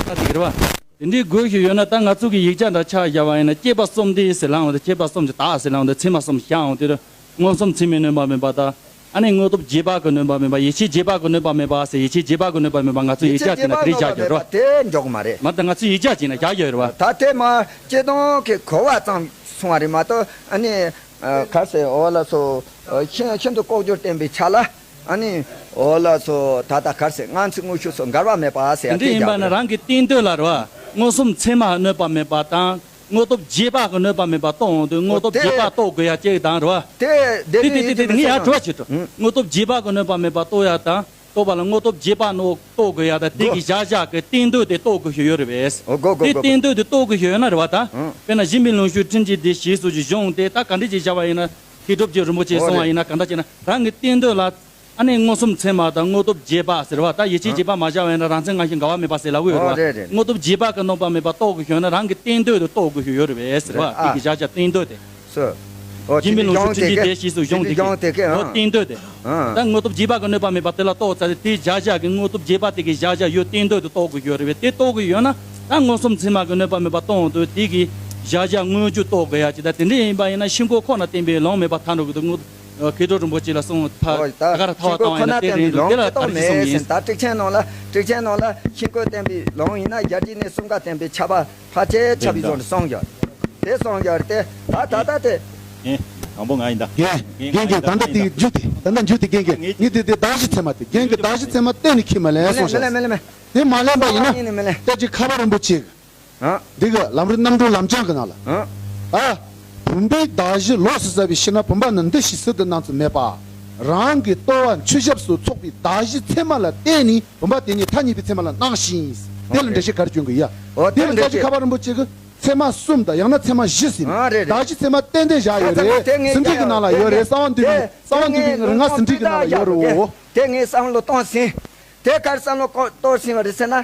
ད་དེ་རེད་བ། དེ་འདྲའི་དགོས་ཤིག་ཡོད་ན་ད་ང་ཚོ་གི་ཡིག་ཆ་འདྲ་ཆ་བཞག་པ་ཡིན་ན་སྐྱེས་པ་གསུམ་ལྡན་ཟེར་ལབ་འོང་དུས་སྐྱེས་པ་གསུམ་གྱི་བདག་ཟེར་ལབ་འོང་དུས་ཚད་མ་གསུམ་བཞག་འོང་དུས་མངོན་སུམ་ཚད་མས་གནོད་པ་མེད་པ་དང་། ཨ་ནི་དངོས་སྟོབས་རྗེས་དཔག་གིས་གནོད་པ་མེད་པ། ཡིད་ཆེས་རྗེས་དཔག་གིས་གནོད་པ་མེད་པ་ཟེར། ཡིད་ཆེས་རྗེས་དཔག་གིས་གནོད་པ་མེད་པ་ང་ཚོས་ཡིག་ཆ་བྱས་ན་དེ་རིགས་བཞག་རྒྱུ་རེད་བ། དེ་འཇོག་གི་མ་རེད། མ་ད་ང་ཚོས་ཡིག་ཆ་བྱས་ན་བཞག་རྒྱུ་རེད་བ། ད་དེ་མ་སྤྱིར་བཏང་གི་གོ་བ་ཙམ་སོང་བ་རེད་མ་གཏོགས་ཨ་ནི་ག་རེ་ཟེར་འོ་ལགས་སོ། ཤིན་ཤིན་ཏུ་ལྐོག་གྱུར་བསྟན་པའི་ཆ་ལ་ཨ་ནི་འོ་ལགས་སོ་ད་ལྟ་ག་རེ་ཟེར་སྔ་ཕྱི་དངོས་ཤུགས་སོགས་འགལ་བ་མེད་པ་ཟེར་ཡ་དེ་འདྲ་ཡིན་པ་ན་རང་གི་བསྟན་དོན་ལ་རེད་བ། མངོན་སུམ་ཚད་མས་གནོད་པ་མེད་པ་དང་། དངོས་སྟོབས་རྗེས་དཔག་གིས་གནོད་པ་མེད་པ་རྟོགས་འོང་དུས་དངོས་སྟོབས་རྗེས་དཔག་རྟོགས་དགོས་ཡ་གཅིག་དང་རེད་བ། དེ་དེ་དེ་དེ་ངས་ཡར་དྲི་བ་བྱེད་དོ། དངོས་སྟོབས་རྗེས་དཔག་གིས་གནོད་པ་མེད་པ་རྟོགས་ཡ་དང་རྟོགས་པ་ལ་དངོས་སྟོབས་རྗེས་དཔག་གནོད་རྟོགས་དགོས་ཡ་དང་དེ་གི་བཞག་བཞག་གི་བསྟན་དོན་དེ་རྟོགས་དགོས་ཤིག་ཡོད་རེད་བས། དེ་བསྟན་དོན་དེ་རྟོགས་དགོས་ཤིག་ཡོད་ན་རེད་བ་ད། དཔེར་ན་གཞི་མེད་ལུང་ཤུགས་ཕྲིན་གྱིས་འདི་ཞེས་སོགས་ཀྱི་གཞུང་དེ་ད་ག་འདྲ་ཅིག་བཞག་པ་ཡིན་ན་མཁས་གྲུབ་ཀྱི་རིན་པོ་ཆེས་གསུངས་པ་ཡིན་ན་ག་འདྲ་ཅིག་ན་རང་གི་བསྟན་དོན་ལ། ཨ་ནི་མངོན་སུམ་ཚད་མ་དང་དངོས་སྟོབས་རྗེས་དཔག་ཟེར་བ་ད་ཡིད་ཆེས་རྗེས་དཔག་མ་བཞག་པ་ཡིན་ན་རང་མཚན་སྔ་ཕྱི་འགལ་བ་མེད་པ་ཟེར་ལབ་ཀྱི་ཡོད་རེད་བ། རེད་རེད། དངོས་སྟོབས་རྗེས་དཔག་གིས་གནོད་པ་མེད་པ་རྟོགས་དགོས་ཤོད་ན་རང་གི་བསྟན་དོན་དུ་རྟོགས་དགོས་ཤོད་ཡོད་རེད་བས་ཟེར་བ། ཨ་དེ་གི་བཞག་བཞག་བསྟན་དོན་དེ། སོ། ཨོ་རྗེ་མི་ལུང་ཤུགས་ཕྲིན་གྱིས་དེ་ཞེས་སུ་གཞུང་དེ་གི་ཨོ་བསྟན་དོན་དེ། ད་དངོས་སྟོབས་རྗེས་དཔག་གིས་གནོད་པ་མེད་པ་དེ་ལ་རྟོགས་ཚར་ཏེ་དེ་བཞག་བཞག་གི་དངོས་སྟོབས་རྗེས་དཔག་དེ་གི་བཞག་བཞག་ཡོད་བསྟན་དོན་དུ་རྟོགས་དགོས་ཤོད་རེད་བས་དེ་རྟོགས་དགོས་ཡོད་ན་ད་མངོན་སུམ་ཚད་མ་གིས་གནོད་པ་མེད་པ་རྟོགས་འོང་དུས་དེ་གི་བཞག་བཞག་དངོས་རྒྱུ་རྟོགས་དགོས་ཡ་ཅིག་ད་དེ་འདྲ་ཡིན་པ་ཡིན་ན་ཤིན་ལྐོག་ཁོ་ན་བསྟན་པའི་ལུང་མེད་པ་ཐལ་འགྲོ་གི་འདུག་དངོས། མཁས་གྲུབ་རིན་པོ་ཆེ་ལ་གསུངས་ཐ་ད་ག་ར་ཐལ་བ་བཏང་བ་ཡིན་ན་དེ་རེད་འདུག་དེ་ལ་ད་རེས་གསུངས་ཡིན། ད་ཊིག་ཆེན་ནང་ལ་ཊིག་ཆེན་ནང་ལ་ཤིན་ལྐོག་བསྟན་པའི་ལུང་ཡིན་ན་ཡར་རྒྱས་ནས་གསུམ་ཀ་བསྟན་པའི་ཆ་བ་ཕལ་ཆེར་ཆ་བའི་བཟོ་འདྲ་གསུངས་ཡོད། དེ་གསུངས་ཡོད་རེད་དེ་ད་ད་ད་དེ། ཨེ། དང་པོ་ང་ཡིན་ད། རྒན། རྒན། རྒན། ད་ལྟ་དེ་མཇུག་དེ། ད་ལྟ་མཇུག་དེ། རྒན། རྒན། ངས་དེ་དེ་གདགས་གཞི་ཚད་མ་དེ། རྒན་གྱིས་གདགས་གཞི་ཚད་མ་གཏན་ནས་ཁས་མ་ལེན་གསུངས་ཤག་དེ་མ་ལེན་པ་ཡིན་ན། ཡིན་ནི་མ་ལེན། སྐྱབས་རྗེ་ཁ་པ་རིན་པོ་ཆེ་གིས། ཨ། འདི་གི་ལམ་རིམ་རྣམ་གྲོལ་ལམ་སྦྱང་གི་ནང་ལ། ཨ། ཨ། བུམ་པའི་གདགས་གཞི་ལོགས་སུ་བཙལ་བའི་ཕྱིར་ན། བུམ་པ་ནི་འདུ་ཤེས་ཟུར་དུ་སྣང་ཚུལ་མེད་པ། རང་གི་རྟོག་པ་མཆུ་ཞབས་སུ་ཚོགས་པའི་གདགས་གཞི་ཚད་མ་ལ་བརྟེན་ནས་བུམ་པ་དེ་ཉིད་ཐ་སྙད་པའི་ཚད་མ་ལ་སྣང་ཞིང་། དེ་ལ་འགྲེལ་བཤད་ག་རེ་བསྐྱོན་གྱི་ཡ། འོ་དེ་ལ་འགྲེལ་བཤད། སྐྱབས་རྗེ་ཁ་པ་རིན་པོ་ཆེ་གིས་ཚད་མ་གསུམ་དང་ཡང་ན་ཚད་མ་བཞི་ཟེར་ནས། ཨ་རེད་རེད། གདགས་གཞི་ཚད་མ་ཏན་ཏན་བཞག་ཡོད་རེད། ཟིན་བྲིས་ཀྱི་ནང་ལ་ཡོད་རེད། གསང་བ་འདུས་པའི། གསང་བ་འདུས་པའི་རིགས་ལྔ་ཟིན་བྲིས་ཀྱི་ནང་ལ་ཡོད་རེད། འོ། དེ་ངས་བསམ་བློ་གཏོང་ཟིན། དེ་ག་རེ་བསམ་བློ་གཏོང་ཟིན་པ་རེད་ཟེར་ན།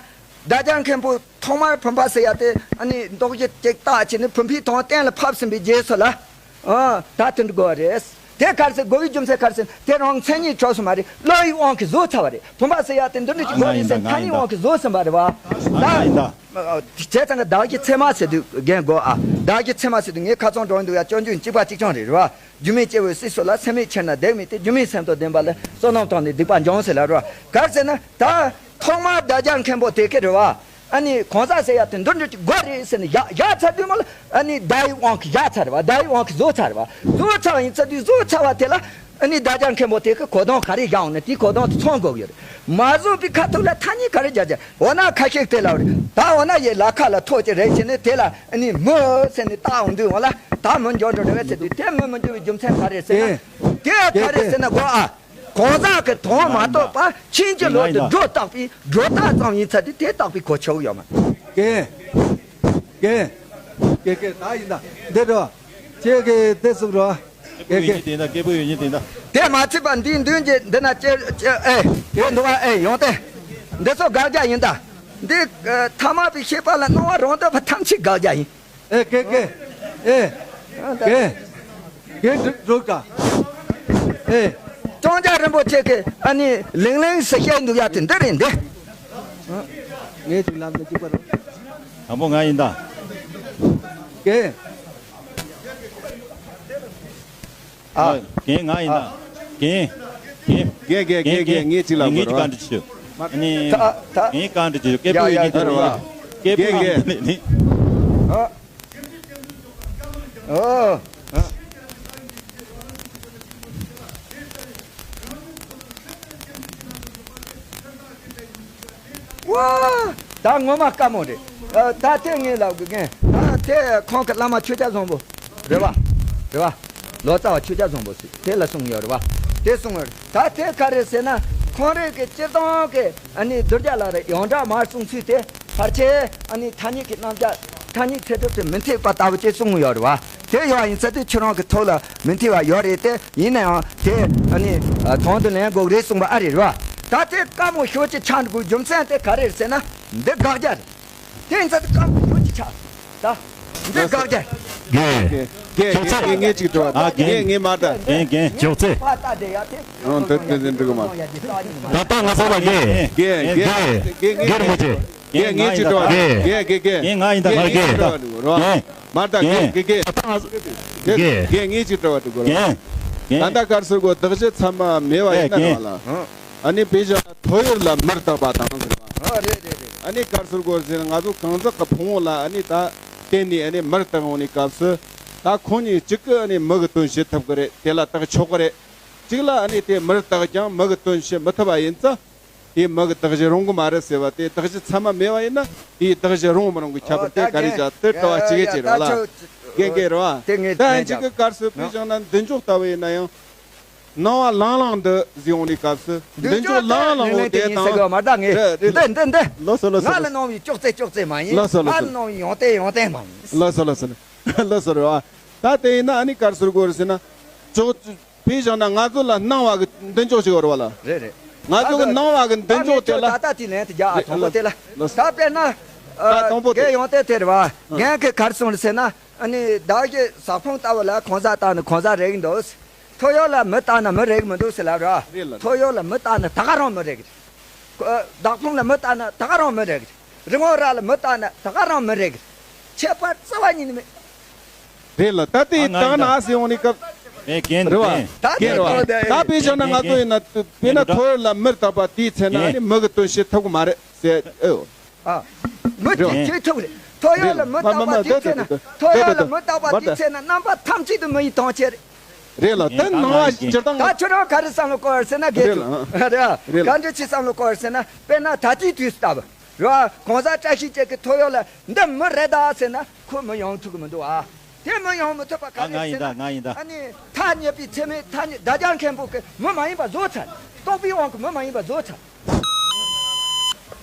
བདག་ཅག་མཁན་པོ་ཐོག་མར་བུམ་པ་ཟེར་ཡ་དེ། ཨ་ནི་མདོག་ཅིག་ཅིག་བཏགས་བྱས་ནས་བུམ་པའི་དོན་གཏན་ལ་ཕབ་ཟིན་པའི་རྗེས་སུ་ལ། ཨ། ད་དེ་འདྲ་དགོས་པ་རེད། དེ་ག་རེ་ཟེར་དགོས་པའི་རྒྱུ་མཚན་ག་རེ་ཟེར་ན། དེ་རང་མཚན་ཉིད་གྲུབ་སོང་བ་རེད། བློ་ཡི་དབང་གིས་བཟོས་ཚར་བ་རེད། བུམ་པ་ཟེར་ཡ་དེ་འདི་འདྲ་ཅིག་དགོས་རེད་ཟེར་ཐ་སྙད་དབང་གིས་བཟོས་ཟིན་པ་རེད་བ། ད། ཨ། བྱས་ཙང་གི་བདག་གཞི་ཚད་མ་ཟེར་དུས་རྒན་དགོས་ཨ། བདག་གཞི་ཚད་མ་ཟེར་དུས་ངས་ཁ་ཚོན་འགྲོ་འདུག་ཡ། སྐྱོན་བརྗོད་གཅིག་པ་གཅིག་རྐྱང་རེད་རེད་བ། སྒྱུ་མའི་སྐྱེ་བོའི་སྲིད་སོགས་ལ། སེམས་མེད་ཕྱིར་ན་བདེ་བ་མེད་དེ། སྒྱུ་མའི་སེམས་དང་ལྡན་པ་ལ། བསོད་ནམས་བཏང་ནས་སྡིག་པ་འཇོམས་ཟེར་ལབ་རེད་བ། ག་རེ་ཟེར་ན་ད། ཐོག་མར་བདག་ཅག་མཁན་པོ་དེ་ག་རེད་བ། ཨ་ནི་གང་ཟག་ཟེར་ཡ་དེ་འདི་འདྲ་ཅིག་དགོས་རེད་ཟེར་ནས་བཞག་བཞག་ཚར་དུས་མ་ལ། ཨ་ནི་བརྡ་ཡི་དབང་གིས་བཞག་ཚར་བ། བརྡ་ཡི་དབང་གིས་བཟོས་ཚར་བ། བཟོས་ཚར་བ་ཡིན་ཚར་དུས་བཟོས་ཚར་བ་དེ་ལ། ཨ་ནི་བདག་ཅག་མཁན་པོ་དེ་གིས་གོ་དོན་ག་རེ་བཞག་འོང་ན་དེའི་གོ་དོན་དེ་མཚོན་དགོས་ཀྱི་རེད། མ་བཟོས་པའི་ཁ་ཐུག་ལ་ཐ་སྙད་ག་རེ་རྒྱག་རྒྱག་འོ་ན་ཁ་ཤས་དེ་ལ་རེད། ད་འོ་ན་ཡའི་ལ་ཁ་ལ་ཐོག་ཅིག་རེག་བྱས་ནས་དེ་ལ་ཨ་ནི་མི་ཟེར་ནས་བཏགས་འོང་དུས་འོ་ལ། ད་མི་འགྱུར་འགྲོ་རེད་བ་ཟེར་དུས། དེ་མི་མི་འགྱུར་བའི་རྒྱུ་མཚན་ག་རེ་ཟེར་ན། དེ་ག་རེ་ཟེར་ན་གོ་ཨ། གང་ཟག་གི་དོན་མ་རྟོགས་པར་ཕྱིན་ཅི་ལོག་ཏུ་སྒྲོ་བཏགས་པའི་སྒྲོ་བཏགས་ཙམ་ཡིན་ཚར་དུས་དེ་བཏགས་པའི་གོ་ཆོད་ཡོད་མ་རེད། རྒན། རྒན། རྒན། རྒན། ད་ཡིན་ད། འདི་འགྲོ། ཁྱེད་ཀྱིས་དེ་གསུང་རོགས། རྒན། རྒན། དེ་འདྲ་སྐད་པོ་ཡོད་ཉིད་དེ་འདྲ། དེ་མ་ཚད་པ་འདིའི་མདུན་གྱི་འདི་ན་ཅེ་ཅེ་ཨེ། རྒན་འདུག་བ་ཨེ་ཡོང་སྟེ། འདི་ཚོ་དགག་བྱ་ཡིན་ད། འདི་ཨ་ཐ་མལ་པའི་ཤེས་པ་ལ་སྣང་བ་རང་སྟོང་པ་ཐམས་ཅད་དགག་བྱ་ཡིན། ཨེ། རྒན། རྒན། ཨེ། རྒན། རྒན་འགྲོ་འགྲོ་ག་ཨེ། ལྕང་སྐྱ་རིན་པོ་ཆེ་གིས་ཨ་ནི་ལིང་ལིང་ཟེར་བཤད་འདུག་ཡ་དེ་འདི་རེད་འདི། ངས་ཅིག་ལབ་ན་ཅིག་པ་རེད། དང་པོ་ང་ཡིན་ད། རྒན། ཨ། རྒན་ང་ཡིན་ད། རྒན། རྒན། རྒན། རྒན། རྒན། ངས་ཅིག་ལབ་དགོས་རེད་བ། ངས་ཅིག་བཀའ་འདྲི་ཞུ། ཨ་ནི། ད་ད། ངས་བཀའ་འདྲི་ཞུ། སྐད་པོ་ཡོད་ཉིད་དེ་རེད་བ། སྐད་པོ་ཡོད་ཉིད་དེ་རེད། ཨ། ཨོ། ཝ། ད་ངོ་མ་དཀའ་མོ་རེད། ཨ། ད་དེ་ངས་ལབ་དགོས་མཁན། ད་དེ་ཁོང་གི་བླ་མ་ཆོས་རྒྱལ་བཟང་པོ་རེད་བ། རེད་བ། ལོ་ཙཱ་བ་ཆོས་རྒྱལ་བཟང་པོ་ཟེར་དེ་ལ་གསུངས་ཡོད་རེད་བ། དེ་གསུངས་ཡོད་རེད། ད་དེ་ག་རེ་ཟེར་ན། ཁོང་རང་གི་སྤྱིར་བཏང་གི་ཨ་ནི་གདུལ་བྱ་ལ་རེ་ཡོངས་གྲགས་མར་གསུངས་ཚུལ་དེ། ཕལ་ཆེར་ཨ་ནི་ཐ་སྙད་ཀྱི་རྣམ་གཞག་ཐ་སྙད་ཚད་གྲུབ་ཏུ་མི་འཐད་པ་ལྟ་བུ་ཅིག་གསུངས་ཡོད་རེད་བ། དེ་ཡོད་ཡིན་ཚེ་དེ་ཁྱོད་རང་གི་ཐུགས་ལ་མི་འཐད་པ་ཡོད་རེད་དེ། ཡིན་ན་ཡང་དེ་ཨ་ནི་དོན་དུ་ལེན་དགོས་རེད་གསུངས་པ་ཨ་རེད་རེད་བ། ད་དེ་དཀའ་མོ་ཤོས་ཅིག་ཆགས་འགྲོ་དགོས་རྒྱུ་མཚན་དེ་ག་རེ་རེད་ཟེར་ན། འདི་དགག་བྱ་རེད། དེ་ཡིན་ཚེ་དེ་དཀའ་མོ་ཤོས་ཅིག་ཆགས། ད་འདི་དགག་བྱ་རེད། རྒན། རྒན། རྒན། ཅོག་ཙེ། ངས་ངས་ཅིག་དྲི་བ། ཨ། རྒན། ངས་ངས་མ་ད། རྒན། རྒན། ཅོག་ཙེ། ཨང་། དེ་དེ་དེ་འགྲིག་གི་མ། ད་ལྟ་ང་ཚོ་ལ་རྒན། རྒན། རྒན། རྒན། རྒན་རིན་པོ་ཆེ། རྒན། ངས་ཅིག་དྲི་བ། རྒན། རྒན། རྒན། རྒན། ང་ཡིན་ད། རྒན། ངས་ཅིག་དྲི་བ་འདུག་རོ། རྒན། མ་ད། རྒན། རྒན། རྒན། རྒན། ངས་ཅིག་དྲི་བ་འདུག་རོ། རྒན། རྒན། ད་ལྟ་ག་རེ་ཟེར་གོ། གདགས་གཞི་ཚད་མ་མེད་པ་ཡིན་ན་རེད་བ་ལ། ཨ་ནི་དཔེ་བཞག་ན་ཐོ་ཡོར་ལ་མུར་བཏགས་པ་དང་ཟེར་བ། ཨ་རེད་རེད་རེད། ཨ་ནི་ག་རེ་ཟེར་གོ་ཟེར་ན། ང་ཚོ་གང་ཟག་གི་ཕུང་པོ་ལ་ཨ་ནི་ད་བརྟེན་ནས་ཨ་ནི་མུར་བཏགས་འོང་ནི་སྐབས་སུ། ད་ཁོང་གཉིས་གཅིག་གིས་ཨ་ནི་མུ་གི་དོན་བྱེད་ཐུབ་ཀྱི་རེད། དེ་ལ་བཏགས་ཆོག་གི་རེད། གཅིག་ལ་ཨ་ནི་དེ་མུར་བཏགས་ཀྱང་མུ་གི་དོན་བྱེད་མི་ཐུབ་པ་ཡིན་ཙང་། དེ་མུ་གི་གདགས་གཞི་རུང་གི་མ་རེད་ཟེར་བ་དེ། གདགས་གཞི་ཚད་མ་མེད་པ་ཡིན་ན་དེའི་གདགས་གཞི་རུང་མི་རུང་གི་ཁྱད་པར་དེ་ག་རེ་བྱ། དེ་དྲི་བ་ཅིག་གི་ཅིག་རེད་བ་ལ། རྒན་རྒན་རེད་བ། ད་གཅིག་གི་སྐབས་སུ་དཔེ་བཞག་ན་མདུན་ཅོག་ལྟ་བུ་ཡིན་ན་ཡང་། སྣང་བ་ལང་ལང་འདི་ཟེར་འོང་ནི་སྐབས་སུ། མདུན་ཅོག་ལང་ལང་འོ་དེ་དང་། ལེ་ལེ་དེ་ཡིན་ཟེར་གི་མ་རེད་ད། ངས་རེད་རེད། འདི་འདི་འདི། ལགས་སོ་ལགས་སོ། ང་ལ་སྣང་བའི་ཅོག་ཙེ་ཅོག་ཙེ་མ་ཡིན། ལགས་སོ་ལགས་སོ། ང་ལ་སྣང་བའི་ཡོན་ཏན་ཡོན་ཏན་མ་ཡིན། ལགས་སོ་ལགས་སོ། ལགས་སོ་རེད་བ། ད་དེ་ཡིན་ན་ཨ་ནི་ག་རེ་ཟེར་དགོས་རེད་ཟེར་ན། ཅོག་དཔེ་བཞག་ན་ང་ཚོ་ལ་སྣང་བ་གི་མདུན་ཅོག་ཅིག་ཡོད་རེད་བ་ལ། རེད་རེད། ང་ཚོ་གི་སྣང་བ་གི་མདུན་ཅོག་དེ་ལ། ད་ལྟ་དེ་ལན་དེ་རྒྱག་ཨ། དང་པོ་དེ་ལ། ད་དཔེར་ན། ཨ། དང་པོ་དེ། རྒན་ཡོན་ཏན་དེ་རེད་བ། རྒན་གྱིས་ག་རེ་གསུངས་རེད་ཟེར་ན། ཨ་ནི་བདག་གཞི་ཟག་ཕུང་ལྟ་བུ་ལ་གང་ཟག་བཏགས་ནས་གང་ཟག་རེག་གི་འདུག། ཐོ་ཡོར་ལ་མི་བཏགས་ན་མི་རེག་མི་འདུག་ཟེར་ལབ་ར། རེད་ལ། ཐོ་ཡོར་ལ་མི་བཏགས་ན་ད་ག་རང་མི་རེག་གི་རེད། ཨ། བདག་ཕུང་ལ་མི་བཏགས་ན་ད་ག་རང་མི་རེག་གི་རེད། རི་བོང་རྭ་ལ་མི་བཏགས་ན་ད་ག་རང་མི་རེག་གི་རེད། ཁྱད་པར་རྩ་བ་ཉིད་ནས་མེད། རེད་ལ། ད་དེ་ཨ། ང་བཏགས་ན་ཡིན་ད། ཟེར་འོང་ནི་སྐབས། ཨེ། རྒན། རེད་བ། རྒན། ད་དེ་རེད་བ། ད་དཔེ་བཞག་ན་ང་ཚོ་ཡིན་ན་དཔེར་ན་ཐོ་ཡོར་ལ་མི་བཏགས་པ་དེའི་ཚེ་ན་ནི་མི་གི་དོན་བྱེད་ཐུབ་གི་མ་རེད་ཟེར། ཨོ། ཨ། མི་དེ་བྱེད་ཐུབ་རེད། ཐོ་ཡོར་ལ་མི་བཏགས་པ་དེའི་ཚེ་ན། ཐོ་ཡོར་ལ་མི་བཏགས་པ་དེའི་ཚེ་ན་རྣམ་པ་ཐམས་ཅད་དུ་མི་ཡི་དོན་བྱེད་རེད། རེད་ལ་དེ་ནང་བ་སྤྱིར་བཏང་། ད་ཁྱོད་རང་ག་རེ་བསམ་བློ་བསྐོར་ཟེར་ན་དགེ་རྒན་རེད་ལ། རེད་ལ། ག་འདྲ་ཅིག་བསམ་བློ་བསྐོར་ཟེར་ན། དཔེར་ན་ད་ལྟའི་དུས་སུ་ལྟ་བུ་རེད་བ། གོང་ས་བཀྲ་ཤིས་ཅན་གྱི་ཐོ་ཡོ་ལ་འདི་མི་རེད་ད་ཟེར་ན་ཁོ་མི་ཡོང་ཐུབ་ཀྱི་མི་འདུག་ཨ། དེ་མི་ཡོང་མི་ཐུབ་པ་ག་ང་ང་རེད་ཡིན་ཟེར་ད་ན། ང་ཡིན་ད། ཨ་ནི་ཐ་སྙད་པའི་ཚད་མས་ཐ་སྙད་བརྡ་རྒྱ་མཁན་པོ་གི་མི་མ་ཡིན་པ་བཟོ་ཚར། རྟོག་པའི་དབང་གི་མི་མ་ཡིན་པ་བཟོ་ཚར།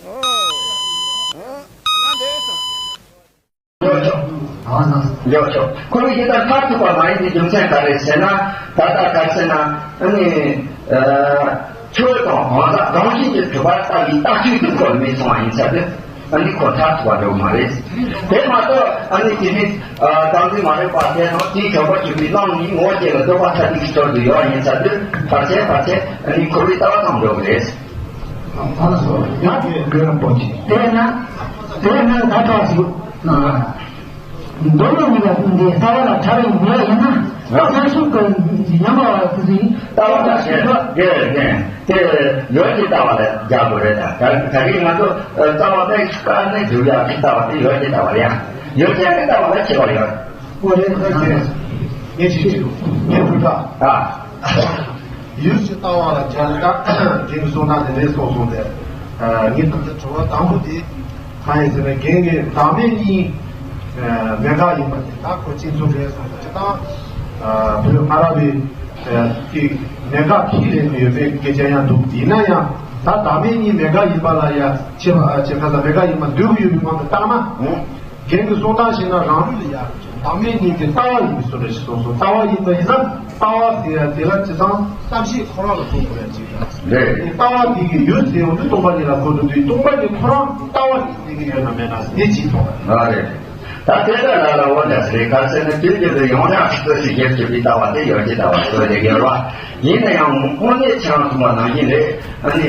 ཨོ། ཨོ། ན་འདས་སོང་། ཡོད་ཆོག་ཡོད་ཆོག་ཁོ་བོའི་ཡིན་ད་མཐར་ཐུག་པ་མ་ཡིན་པའི་རྒྱུ་མཚན་ག་རེ་ཟེར་ན། ད་ལྟ་ག་རེ་ཟེར་ན། ཨ་ནི། ཨ། ཆོས་དང་གང་ཟག་རང་བཞིན་གྱིས་གྲུབ་པ་ལྟ་བུའི་ལྟ་ཚུལ་དུ་ཁོ་མི་སོང་བ་ཡིན་ཚད་དུ། ཨ་ནི་ཁོ་མཐར་ཐུག་པ་འགྲོ་གི་མ་རེད། དེ་མ་གཏོགས་ཨ་ནི་དེ་ནི་བདག་འཛིན་མ་རིག་པ་དེ་དང་དེའི་གྲུབ་པ་གཅིག་པུའི་ལམ་ནི་ངོ་བོ་དེ་ལ་ལྡོག་པ་ཐ་དད་ཀྱི་ཚུལ་དུ་ཡོད་པ་ཡིན་ཚད་དུ་ཕལ་ཆེར་ཕལ་ཆེར་ཨ་ནི་ཁོ་བོའི་ལྟ་བ་དང་འགྲོ་གི་རེད། ཡང་དེ་དགོས་རང་པོ་ཆེ། དེས་ན་དེས་ན་ད་ཐོག་སུ། མདོ་ལུགས་གཉིས་ལ་འདི་ལྟ་བ་ལ་ཕྲ་བའི་མེད་ཡིན་ན། ཨ། ས་ཤུགས་ཀྱི་ཉམས་པ་བ་དེ་ཚོའི་ལྟ་བ་ལ་ཞེན་པ། དེ་ཡོད་ཀྱི་ལྟ་བ་ལ་རྒྱག་དགོས་རེད་ད། ད་ག་གི་ང་ཚོ་ལྟ་བ་དེ་དཀའ་གནད་སྒྲུབ་ཡག་གི་ལྟ་བ་དེ་ཡོད་ཀྱི་ལྟ་བ་རེད། ཡོད་ཀྱི་ལྟ་བ་ལ་ཁྱད་པར་ཡོད། ཨོ་རེད། ངས་ཅིག་ཅིག་ངས་ཕུལ་ད། ཨ། ཡུལ་གྱི་ལྟ་བ་ལ་སྦྱར་ན་ད་རྒན་གྱི་གསུང་སྟངས་དེ་འདྲའི་སོང་སོང་སྟེ། ངས་ད་ལྟ་དྲི་བ་དང་པོ་དེ་གང་ཡིན་ཟེར་ན། རྒན་གྱི་བདག་མེད་གཉིས་མེད་དགག་ཡིན་པ་དེ་ད་ཁོ་གཅིག་མཚུངས་རེད་སོང་ཟེར། ཅི་ལྟར་བོད་སྔ་རབས་པའི་དེ་མེད་དགག་ཁས་ལེན་གྱི་ཡོད་པའི་སྐད་ཆ་ཡང་འདུག་ཡིན་ན་ཡང་ད་བདག་མེད་གཉིས་མེད་དགག་ཡིན་པ་ལ་ཡང་ཁྱད་པར་ཁྱད་པར་མེད་དགག་ཡིན་པ་འདོད་ཀྱི་ཡོད་པའི་དབང་དུ་བཏང་ན། རྒན་གྱི་གསུང་སྟངས་ཤིག་ན་རང་ལུགས་ལ་ཡང་བདག་མེད་གཉིས་དེ་ལྟ་བ་ཡིན་པའི་བཟོ་འདྲ་ཞིག་གསུངས་སོང་། ལྟ་བ་ཡིན་པ་ཡིན་ན་ལྟ་བ་ཟེར་ཡ་དེ་ལ་ཅི་ཙང་བསམ་ཤེས་ཁོ་རང་ལ་གོ་དགོས་ཡ་ཅིག་རེད། ལྟ་བ་དེ་གི་ཡུལ་ཟེར་བ་དེ་སྟོང་པ་ཉིད་ལ་གོ་དགོས་དུས་སྟོང་པ་ཉིད་ཁོ་རང་ལྟ་བ་ཡིན་ཟེར་གྱི་ཡོད་ན་མེད་ན་དེ་ཅིག་ཐོག་ཨ་རེད། ད་དེ་ལྟར་ལ་ལ་འོ་འདྲ་ཟེར་ག་ཟེར་ན་དུས་རྒྱུན་དུ་ཡོངས་གྲགས་ཀྱི་ལྟོས་ཤིག་སྒེར་གྱི་པའི་ལྟ་བ་དེ་ཡོད་ཀྱི་ལྟ་བ་ལྟོས་དེ་ཡོད་རེད་བ། ཡིན་ན་ཡང་དངོས་གནས་ཁྱེད་རང་གསུངས་པ་ནང་བཞིན་རེད། ཨ་ནི།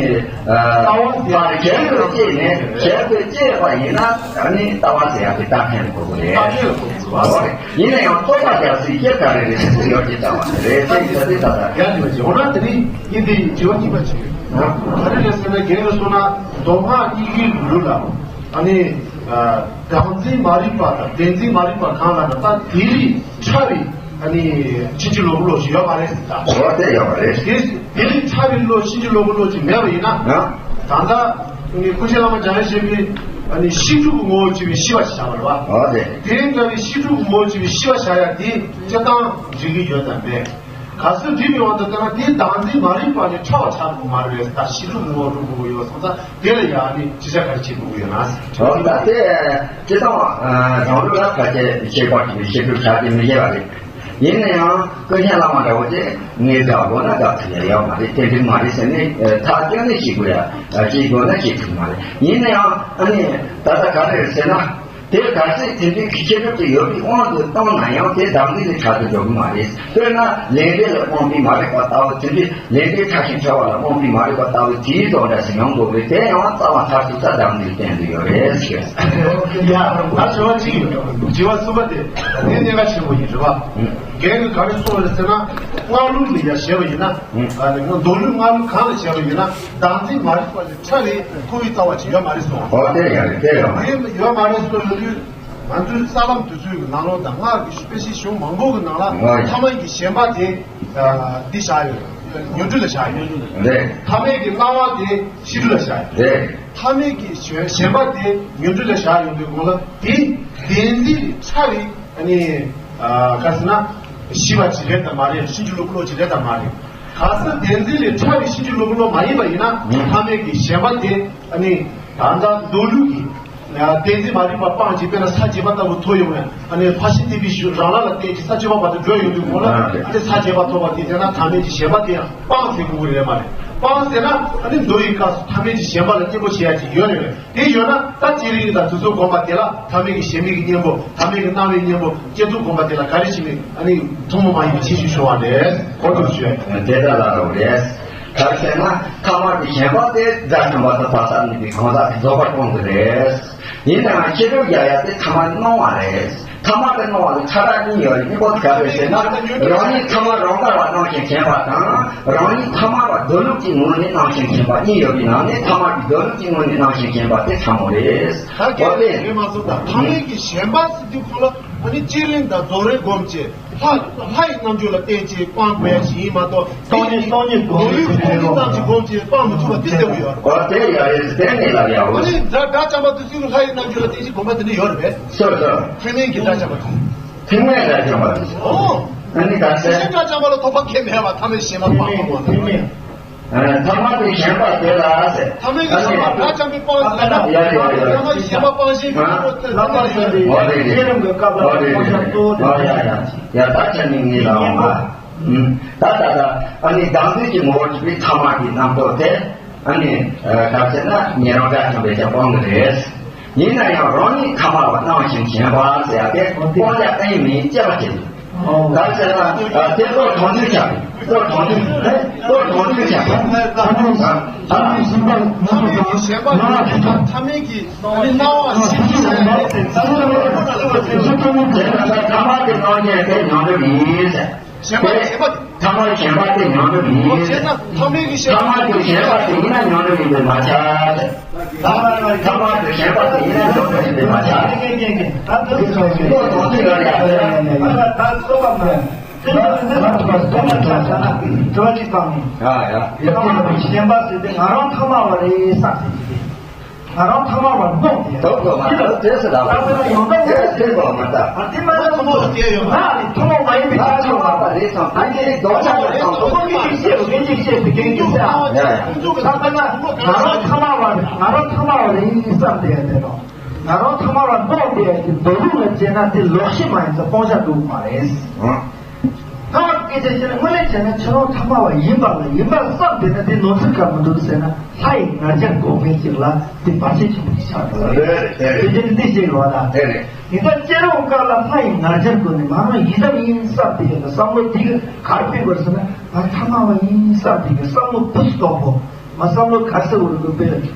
ལྟ་བ་ཟེར་ཡ་གཞན་དུ་སྐྱེས་ནས་གཞན་དུ་སྐྱེས་པ་ཡིན་ན་ཨ་ནི་ལྟ་བ་ཟེར་ཡ་དེ་ལྟ་མཁན་གོ་དགོས་རེད། ལྟ་མཁན་གོ་དགོས་རེད། ཡིན་ན་ཡང་རྟོག་པ་རྒྱག་ཚུལ་སྐྱེ་ག་རེ་རེད་ཟེར་ཡོད་ཀྱི་ལྟ་བ་རེད་ཟེར་གྱི་ད་དེ་ད་ལྟ། ཡང་ཡོད་ཀྱི་འོ་ན་དེ་ནི་ཡིན་དེ་དྲི་བ་གཉིས་པ་ཅིག་རེད། ག་རེ་རེད་ཟེར་ན་རྒན་གྱིས་གསུངས་ན་མདོ་སྔགས་གཉིས་ཀྱི་ལུགས་ལ་ཨ་ནི། བདག་འཛིན་མ་རིག་པ་དང་བདེན་འཛིན་མ་རིག་པ་གང་ལ་ན་ད་དེ་ལས་ཕྲ་བའི་ཨ་ནི་ཕྱིན་ཅི་ལོག་གི་བློ་ཞིག་ཡོད་མ་རེད་ཟེར་ད། འོ་དེ་ཡོད་མ་རེད། དེ་དེ་ལས་ཕྲ་བའི་བློ་ཕྱིན་ཅི་ལོག་གི་བློ་ཅིག་མེད་པ་ཡིན་ན། ད་ལྟ་ནི་ཀུན་མཁྱེན་བླ་མ་འཇམ་དབྱངས་བཞད་པའི་ཨ་ནི་ཤེས་སྒྲུབ་ཀྱི་ངོ་བོ་གཅིག་པའི་ཤེས་པ་ཞིག་བྱ་བ་རེད་བ། འོ་དེ། དེ་འདྲ་བའི་ཤེས་སྒྲུབ་ཀྱི་ངོ་བོ་གཅིག་པའི་ཤེས་པ་བྱ་ཡ་དེ་སྤྱིར་བཏང་འགྲིག་གི་ཡོད་དམ་མེད། གལ་སྲིད་འགྲིག་པའི་དབང་དུ་བཏང་ན་དེའི་བདག་འཛིན་མ་རིག་པ་ནི་ཕྲ་བ་ཆགས་ཐུབ་ཀྱི་མ་རེད་ཟེར་ད། ཤེས་སྒྲུབ་ངོ་བོ་སྒྲུབ་དགོས་ཀྱི་ཡོད་པ་སོང་ཙང་དེ་ལ་ཡང་ནི་ཅི་བྱ་ག་རེ་བྱེད་དགོས་ཀྱི་ཡོད་ན་ཟེར། འོ་ད་དེ་སྤྱིར་བཏང་རང་ལུགས་ལ་ཕལ་ཆེར་ཤེས་པ་གཅིག་པའི་ཤེས་སྒྲུབ་བྱ་རྒྱུ་མི་བྱེད་པ་རེད། ཡིན་ན་ཡང་ཀུན་མཁྱེན་བླ་མ་འདྲ་བོ་དེ་ངས་དགག་དགོས་ན་དགག་ཐུབ་ཡ་ཡོད་མ་རེད། དེ་འགྲིག་མ་རེད་ཟེར་ནས་ཐག་བཅད་ནས་བྱེད་དགོས་ཡ་བྱེད་དགོས་ན་བྱེད་ཐུབ་མ་རེད། ཡིན་ན་ཡང་ཨ་ནི་ད་ལྟ་ག་རེ་རེད་ཟེར་ན། དེ་གལ་སྲིད་དེ་འདྲའི་གི་ཤེས་རབ་ཅིག་ཡོད་པའི་དབང་དུ་བཏང་ན་ཡང་དེ་བདག་འཛིན་ལས་ཕྲ་དུ་འགྲོ་གི་མ་རེད། དཔེར་ན་ལས་འབྲས་ལ་རྨོངས་པའི་མ་རིག་པ་ལྟ་བུ་དེ་འདྲའི་ལས་འབྲས་ཕྲ་ཞིང་ཕྲ་བ་ལ་རྨོངས་པའི་མ་རིག་པ་ལྟ་བུ་དེའི་རྫོགས་འདྲ་ཞིག་ཡོང་དགོས་པས་དེ་ཡང་རྩ་བ་མཐར་ཐུག་ས་བདག་འཛིན་སྟེང་དུ་ཡོད་རེད་ཟེར། ཡ། ད་དྲི་བ་གཅིག་ཡོད། དྲི་བ་གསུམ་པ་དེ་དེ་གནད་འགག་ཆེན་པོ་ཡིན་རེད་བ། རྒན་གྱིས་ག་རེ་གསུངས་རེད་ཟེར་ན། སྔགས་ལུགས་ལ་ཡ་བྱས་པ་ཡིན་ན། ཨ་ནི་མདོ་ལུགས་སྔགས་ལུགས་གང་ལ་བྱས་པ་ཡིན་ན་བདག་འཛིན་མ་རིག་པ་ལས་ཕྲ་བའི་ཁོ་བོའི་རྩ་བ་ཅིག་ཡོད་མ་རེད་གསུངས། ཨོ་དེ་ཡང་རེད། དེ་ཡང་མ་རེད། དེ་ཡོད་མ་རེད་གསུངས་ཡོད་དུས། ང་ཚོའི་ས་ལམ་དུས་ཚོད་ཀྱི་ནང་ལོགས་དང་སྔགས་ཀྱི་དཔེ་ཆའི་གཞུང་མང་པོ་གི་ནང་ལ་ཨོ་ཐ་མལ་གྱི་ཞེན་པ་དེ་འདི་བཞག་ཡོད། ཉོན་སྒྲིབ་ལ་བཞག་ཡོད། རེད། ཐ་མལ་གྱི་སྣང་བ་དེ་ཕྱིན་དྲུག་ལ་བཞག་ཡོད། རེད། ཐ་མལ་གྱི་ཞེན་པ་དེ་ཉོན་སྒྲིབ་ལ་བཞག་ཡོང་དུས་གོང་ལ་དེ་བདེན་འཛིན་ལས་ཕྲ་བའི་ཨ་ནི་ག་ཟེར་ན་ཤེས་པ་ཅིག་རེད་དམ་མ་རེད། ཕྱིན་ཅི་ལོག་གི་བློ་ཅིག་རེད་དམ་མ་རེད། གལ་སྲིད་བདེན་འཛིན་ལས་ཕྲ་བའི་ཕྱིན་ཅི་ལོག་གི་བློ་མ་ཡིན་པ་ཡིན་ན་ཐ་མལ་གྱི་ཞེན་པ་དེ་ཨ་ནི་ད་ལྟ་མདོ་ལུགས་ཀྱི་བདེན་འཛིན་མ་རིག་པ་སྤངས་ཀྱིས་དཔེར་ན་ས་བརྒྱད་པ་ལྟ་བུ་ཐོབ་ཡོང་ན་ཨ་ནི་ཕར་ཕྱིན་བསྟན་པའི་གཞུང་རང་ལ་ལ་བརྟེན་ཀྱིས་ས་བཅུ་པ་བར་དུ་འགྲོ་ཡོང་དུས་གོང་ལ་ཨ་ནི་ས་བརྒྱད་པ་ཐོབ་པ་དེ་དེ་ན་ཐ་མལ་གྱི་ཞེན་པ་དེ་ཡང་སྤངས་ཟེར་དགོས་ཀྱི་རེད་མ་རེད། སྤངས་ཟེར་ན་ཨ་ནི་མདོ་ཡི་སྐབས་སུ་ཐ་མལ་གྱི་ཞེན་པ་ལ་གཉེན་པོ་བྱེད་ཡ་ཅིག་ཡོད་རེད། དེ་ཡོད་ན་ད་སྤྱིར་ཡིན་ད་དུས་ཚོད་སྒོམ་པ་དེ་ལ་ཐ་མལ་གྱི་ཞེན་མེད་ཀྱི་གཉེན་པོ་ཐ་མལ་གྱི་སྣང་བའི་གཉེན་པོ་སྐྱེ་ཚུལ་སྒོམ་པ་དེ་ལ་ག་རེ་བྱེད་མིན་ཨ་ནི་ཐུན་མོང་མ་ཡིན་པའི་ཕྱིན་ཅི་ཞུ་བ་རེད། གོ་ཐུབ་ཞུ། དེ་ལྟར་ལ་རོགས་རེད། ག་རེ་ཟེར་ན་ཐ་མལ་གྱི་ཞེན་པ་དེ་རྫ་ཆུང་བ་དང་བག་ཆགས་ནུས་པའི་གང་ཟག་གི་རྫོགས་པར་སྤོང་གི་རེད། ཡིན་ནའང་ཤེས་རབ་རྒྱག་ཡ་དེ་ཐ་མལ་སྣང་བ་རེད། ཐ་མལ་དུ་སྣང་བ་ལ་ཁྱད་པར་གཉིས་ཡོད་རེད། གཉིས་པོ་ག་རེ་ཟེར་ན་རང་ཉིད་ཐ་མལ་རང་དགར་བ་སྣང་ཞིང་མཁྱེན་པ་དང་རང་ཉིད་ཐ་མལ་བ་སྡོད་ལུགས་ཀྱི་ངོས་ནས་སྣང་ཞིང་མཁྱེན་པ་གཉིས་ཡོད་པའི་ནང་ནས་ཐ་མལ་གྱི་སྡོད་ལུགས་ཀྱི་ངོས་ནས་སྣང་ཞིང་མཁྱེན་པ་དེ་ཕྲ་མོ་རེད། ད་གལ་ཏེ་རེད་མ་གསུངས་དང་ཐ་མལ་གྱི་ཞེན་པ་ཟེར་དུས་ཁོ་ལ་ ཨ་ནི་སྤྱིར་གླིང་དང་རྫོགས་རིམ་སྒོམ་བྱེད། ལྷ་ལྷ་ཡི་རྣལ་འབྱོར་ལ་བརྟེན་བྱེད་སྤང་དགོས་ཡ་ཞིག་ཡིན་མ་གཏོགས། སྟོང་ཉིད་སྟོང་ཉིད་སྒོམ་མདོ་ལུགས་ཀྱི་སྟོང་ཉིད་ཙམ་ཞིག་སྒོམ་བྱེད་སྤང་མི་ཐུབ་པ་དེ་ལྟ་བུ་ཡོད་རེད། འོ་དེ་ཡོད་རེད། དེ་ནི་ལབ་ཡ་འོ། ཨ་ནི་སྒྲ་སྒྲ་འཇམ་པ་དེ་ཚོས་ལྷ་ཡི་རྣལ་འབྱོར་ལ་བརྟེན་བྱེད་སྒོམ་པ་དེ་འདྲ་ཡོད་རེད་པས། སོ་སོ། ཐེག་དམན་གྱི་སྒྲ་འཇམ་པ་དེ། ཐེག་དམན་སྒྲ་འཇམ་པ་དེ། ཨོ། ཨ་ནི་ད་ཤེས་བྱ་སྒྲ་འཇམ་པ་ལ་ཐོགས་པ་གང་ཡང་མེད་པར་ཐ་མལ་གྱི་ཞེན་པ་སྤང་དགོས་པ་དེ། ཐ་མལ་གྱི་ཞེན་པ་དེ་ལ་ཟེར། ཐ་མལ་གྱི་ཞེན་པ་སྒྲ་འཇམ་པའི་སྤང་ཟེར་ན། ཡ་ཡ་ཡ་ཡ། ཐ་མལ་གྱི་ཞེན་པ་སྤང་བྱེད་ཀྱི་སློབ་དཔོན་ཐ་མལ་ཞེན་པའི། འོ་རེད་རེད། འོ་རེད་རེད། འོ་ཡ་ཡ་ཡ། ད་ཆ་ནི་ངེས་ལ་འོང་ཨ། ད་ད་ད་ཨ་ནི་དང་དུས་ཀྱི་ངོ་བོ་གྲུབ་པའི་ཐ་མལ་གྱི་རྣམ་རྟོག་དེ། ཨ་ནི་ག་ཟེར་ན་ཉན་རང་སྒྲ་འཇམ་པས་ཀྱང་སྤང་གི་རེད། ཡིན་ན་ཡང་རང་ཉིད་ཐ་མལ་བ་སྣང་ཞིང་ཞེན་པ་ཟེར་ཡ་དེ་སྤང་བྱ་ཨེ་མིན་དཔྱད་པ་བྱེད། ག་ཟེར་ན་དེ་བློ་གྲོང་འདུས་ཆགས། བློ་གྲོང་འདུས། བློ་གྲོང་འདུས་ཆགས། ཐ་མལ་གྱི་ཞེན་པ་ཐ་མལ་གྱི་སྣང་བ་ཞིག་ཅིག་ཡོད་པའི་ཚུལ་ཁྲིམས་ཐ་མལ་གྱི་སྣང་བ་དེ་ཉོན་སྒྲིབ་ཡིན། ཞེན་པ་ཞེན་པ། ཐ་མལ་ཞེན་པ་དེ་ཉོན་སྒྲིབ་ཡིན། ཞེ་ན་ཐ་མལ་གྱི་ཞེན་པ། ཐ་མལ་གྱི་ཞེན་པ་དེ་ཡིན་ན་ཉོན་སྒྲིབ་ཡིན་པས་མ་ཁྱབ། ཐ་མལ་གྱི་ཞེན་པ་དེ་ཡིན་ན་ཉོན་སྒྲིབ་ཡིན་པས་མ་ཁྱབ། བློ་གྲོང་འདུས་ལ་ཡ། ད་སོ་པ་མ། དེ་ལ་འདི་ལ་ཐུག་པ་སྟོང་ཆ་ཆ་ན་དྲི་བ་གཅིག་བཏང་ནས། ཡ་ཡ། ཡ་ཐ་མལ་གྱི་ཞེན་པ་ཟེར་དེ་ང་རང་ཐ་མལ་བ་རེད་བསམ་སྟེ་ཡིན། ང་རང་ཐ་མལ་བར་རྨོངས་ཏེ། དོགས་དོགས་མ་ལྟ་དེ་སུ་ལ་ད་དཔེར་ན་ཡོངས་གྲགས་དེ་དེ་དོགས་མ་ལྟ། ཨ་དེ་མ་ལ་ཐུན་མོང་དེ་ཡོད་མ་རེད། ཐུན་མོང་མ་ཡིན་པའི་ང་ཆ་ཆོག་མ་པ་རེད་སོང་། ད་ཁྱེད་རིག་རྡོག་ཆ་ལ་སོང་། དོགས་མ་མི་གཅིག་ཤེས་རུ་མི་གཅིག་ཤེས་པའི་རྐྱེན་གྱིས་ཟེར། ཡ་ཡ། ད་དཔེར་ན་ང་རང་ཐ་མལ་བར་ང་རང་ཐ་མལ་བ་རེད་བསམ་སྟེ་ཡ་དེ་དང་། ང་རང་ཐ་མལ་བར་རྨོངས་ཏེ་ཡ་དེ་མདོ་ལུགས་ལ་བྱས་ན་དེ་ལོག་ཤེས་མ་ཡིན་ཙང་སྤང་བྱ་འགྲུབ་མ་རེད། ཐ་མལ་སྐད་ཆ་བཤད་ན་དངོས་གནས་བྱས་ན་ཁྱེད་རང་ཐ་མལ་བ་ཡིན་པ་ལ་ཡིན་པར་བསམ་བསྡད་ན་དེ་ནོར་འཁྲུལ་ག་མི་འདུག་ཟེར་ན། ལྷ་ཡི་ང་རྒྱལ་སྒོམ་མཁན་ཅིག་ལ་དེ་བར་ཆད་ཆེན་པོ་ཞིག་ཆགས་འགྲོ་བ་རེད། རེད་རེད། དེ་བཞིན་འདི་ཞིག་ལོ་ད། རེད་རེད། ཡིན་ད་སྐྱེ་རུང་སྐབས་ལ་ལྷ་ཡི་ང་རྒྱལ་སྒོམ་ནས་ང་རང་ཡི་དམ་ཡིན་བསམ་བསྡད་ཡོད་ན་བསམ་བློ་དེ་ག་གར་ཕེབས་དགོས་ཟེར་ན། ང་ཐ་མལ་བ་ཡིན་བསམ་བསྡད་ཀྱི་བསམ་བློ་བུ་སྟོབས་པོ། མ་བསམ་བློ་ག་ཚོད་འུར་འུར་པའི་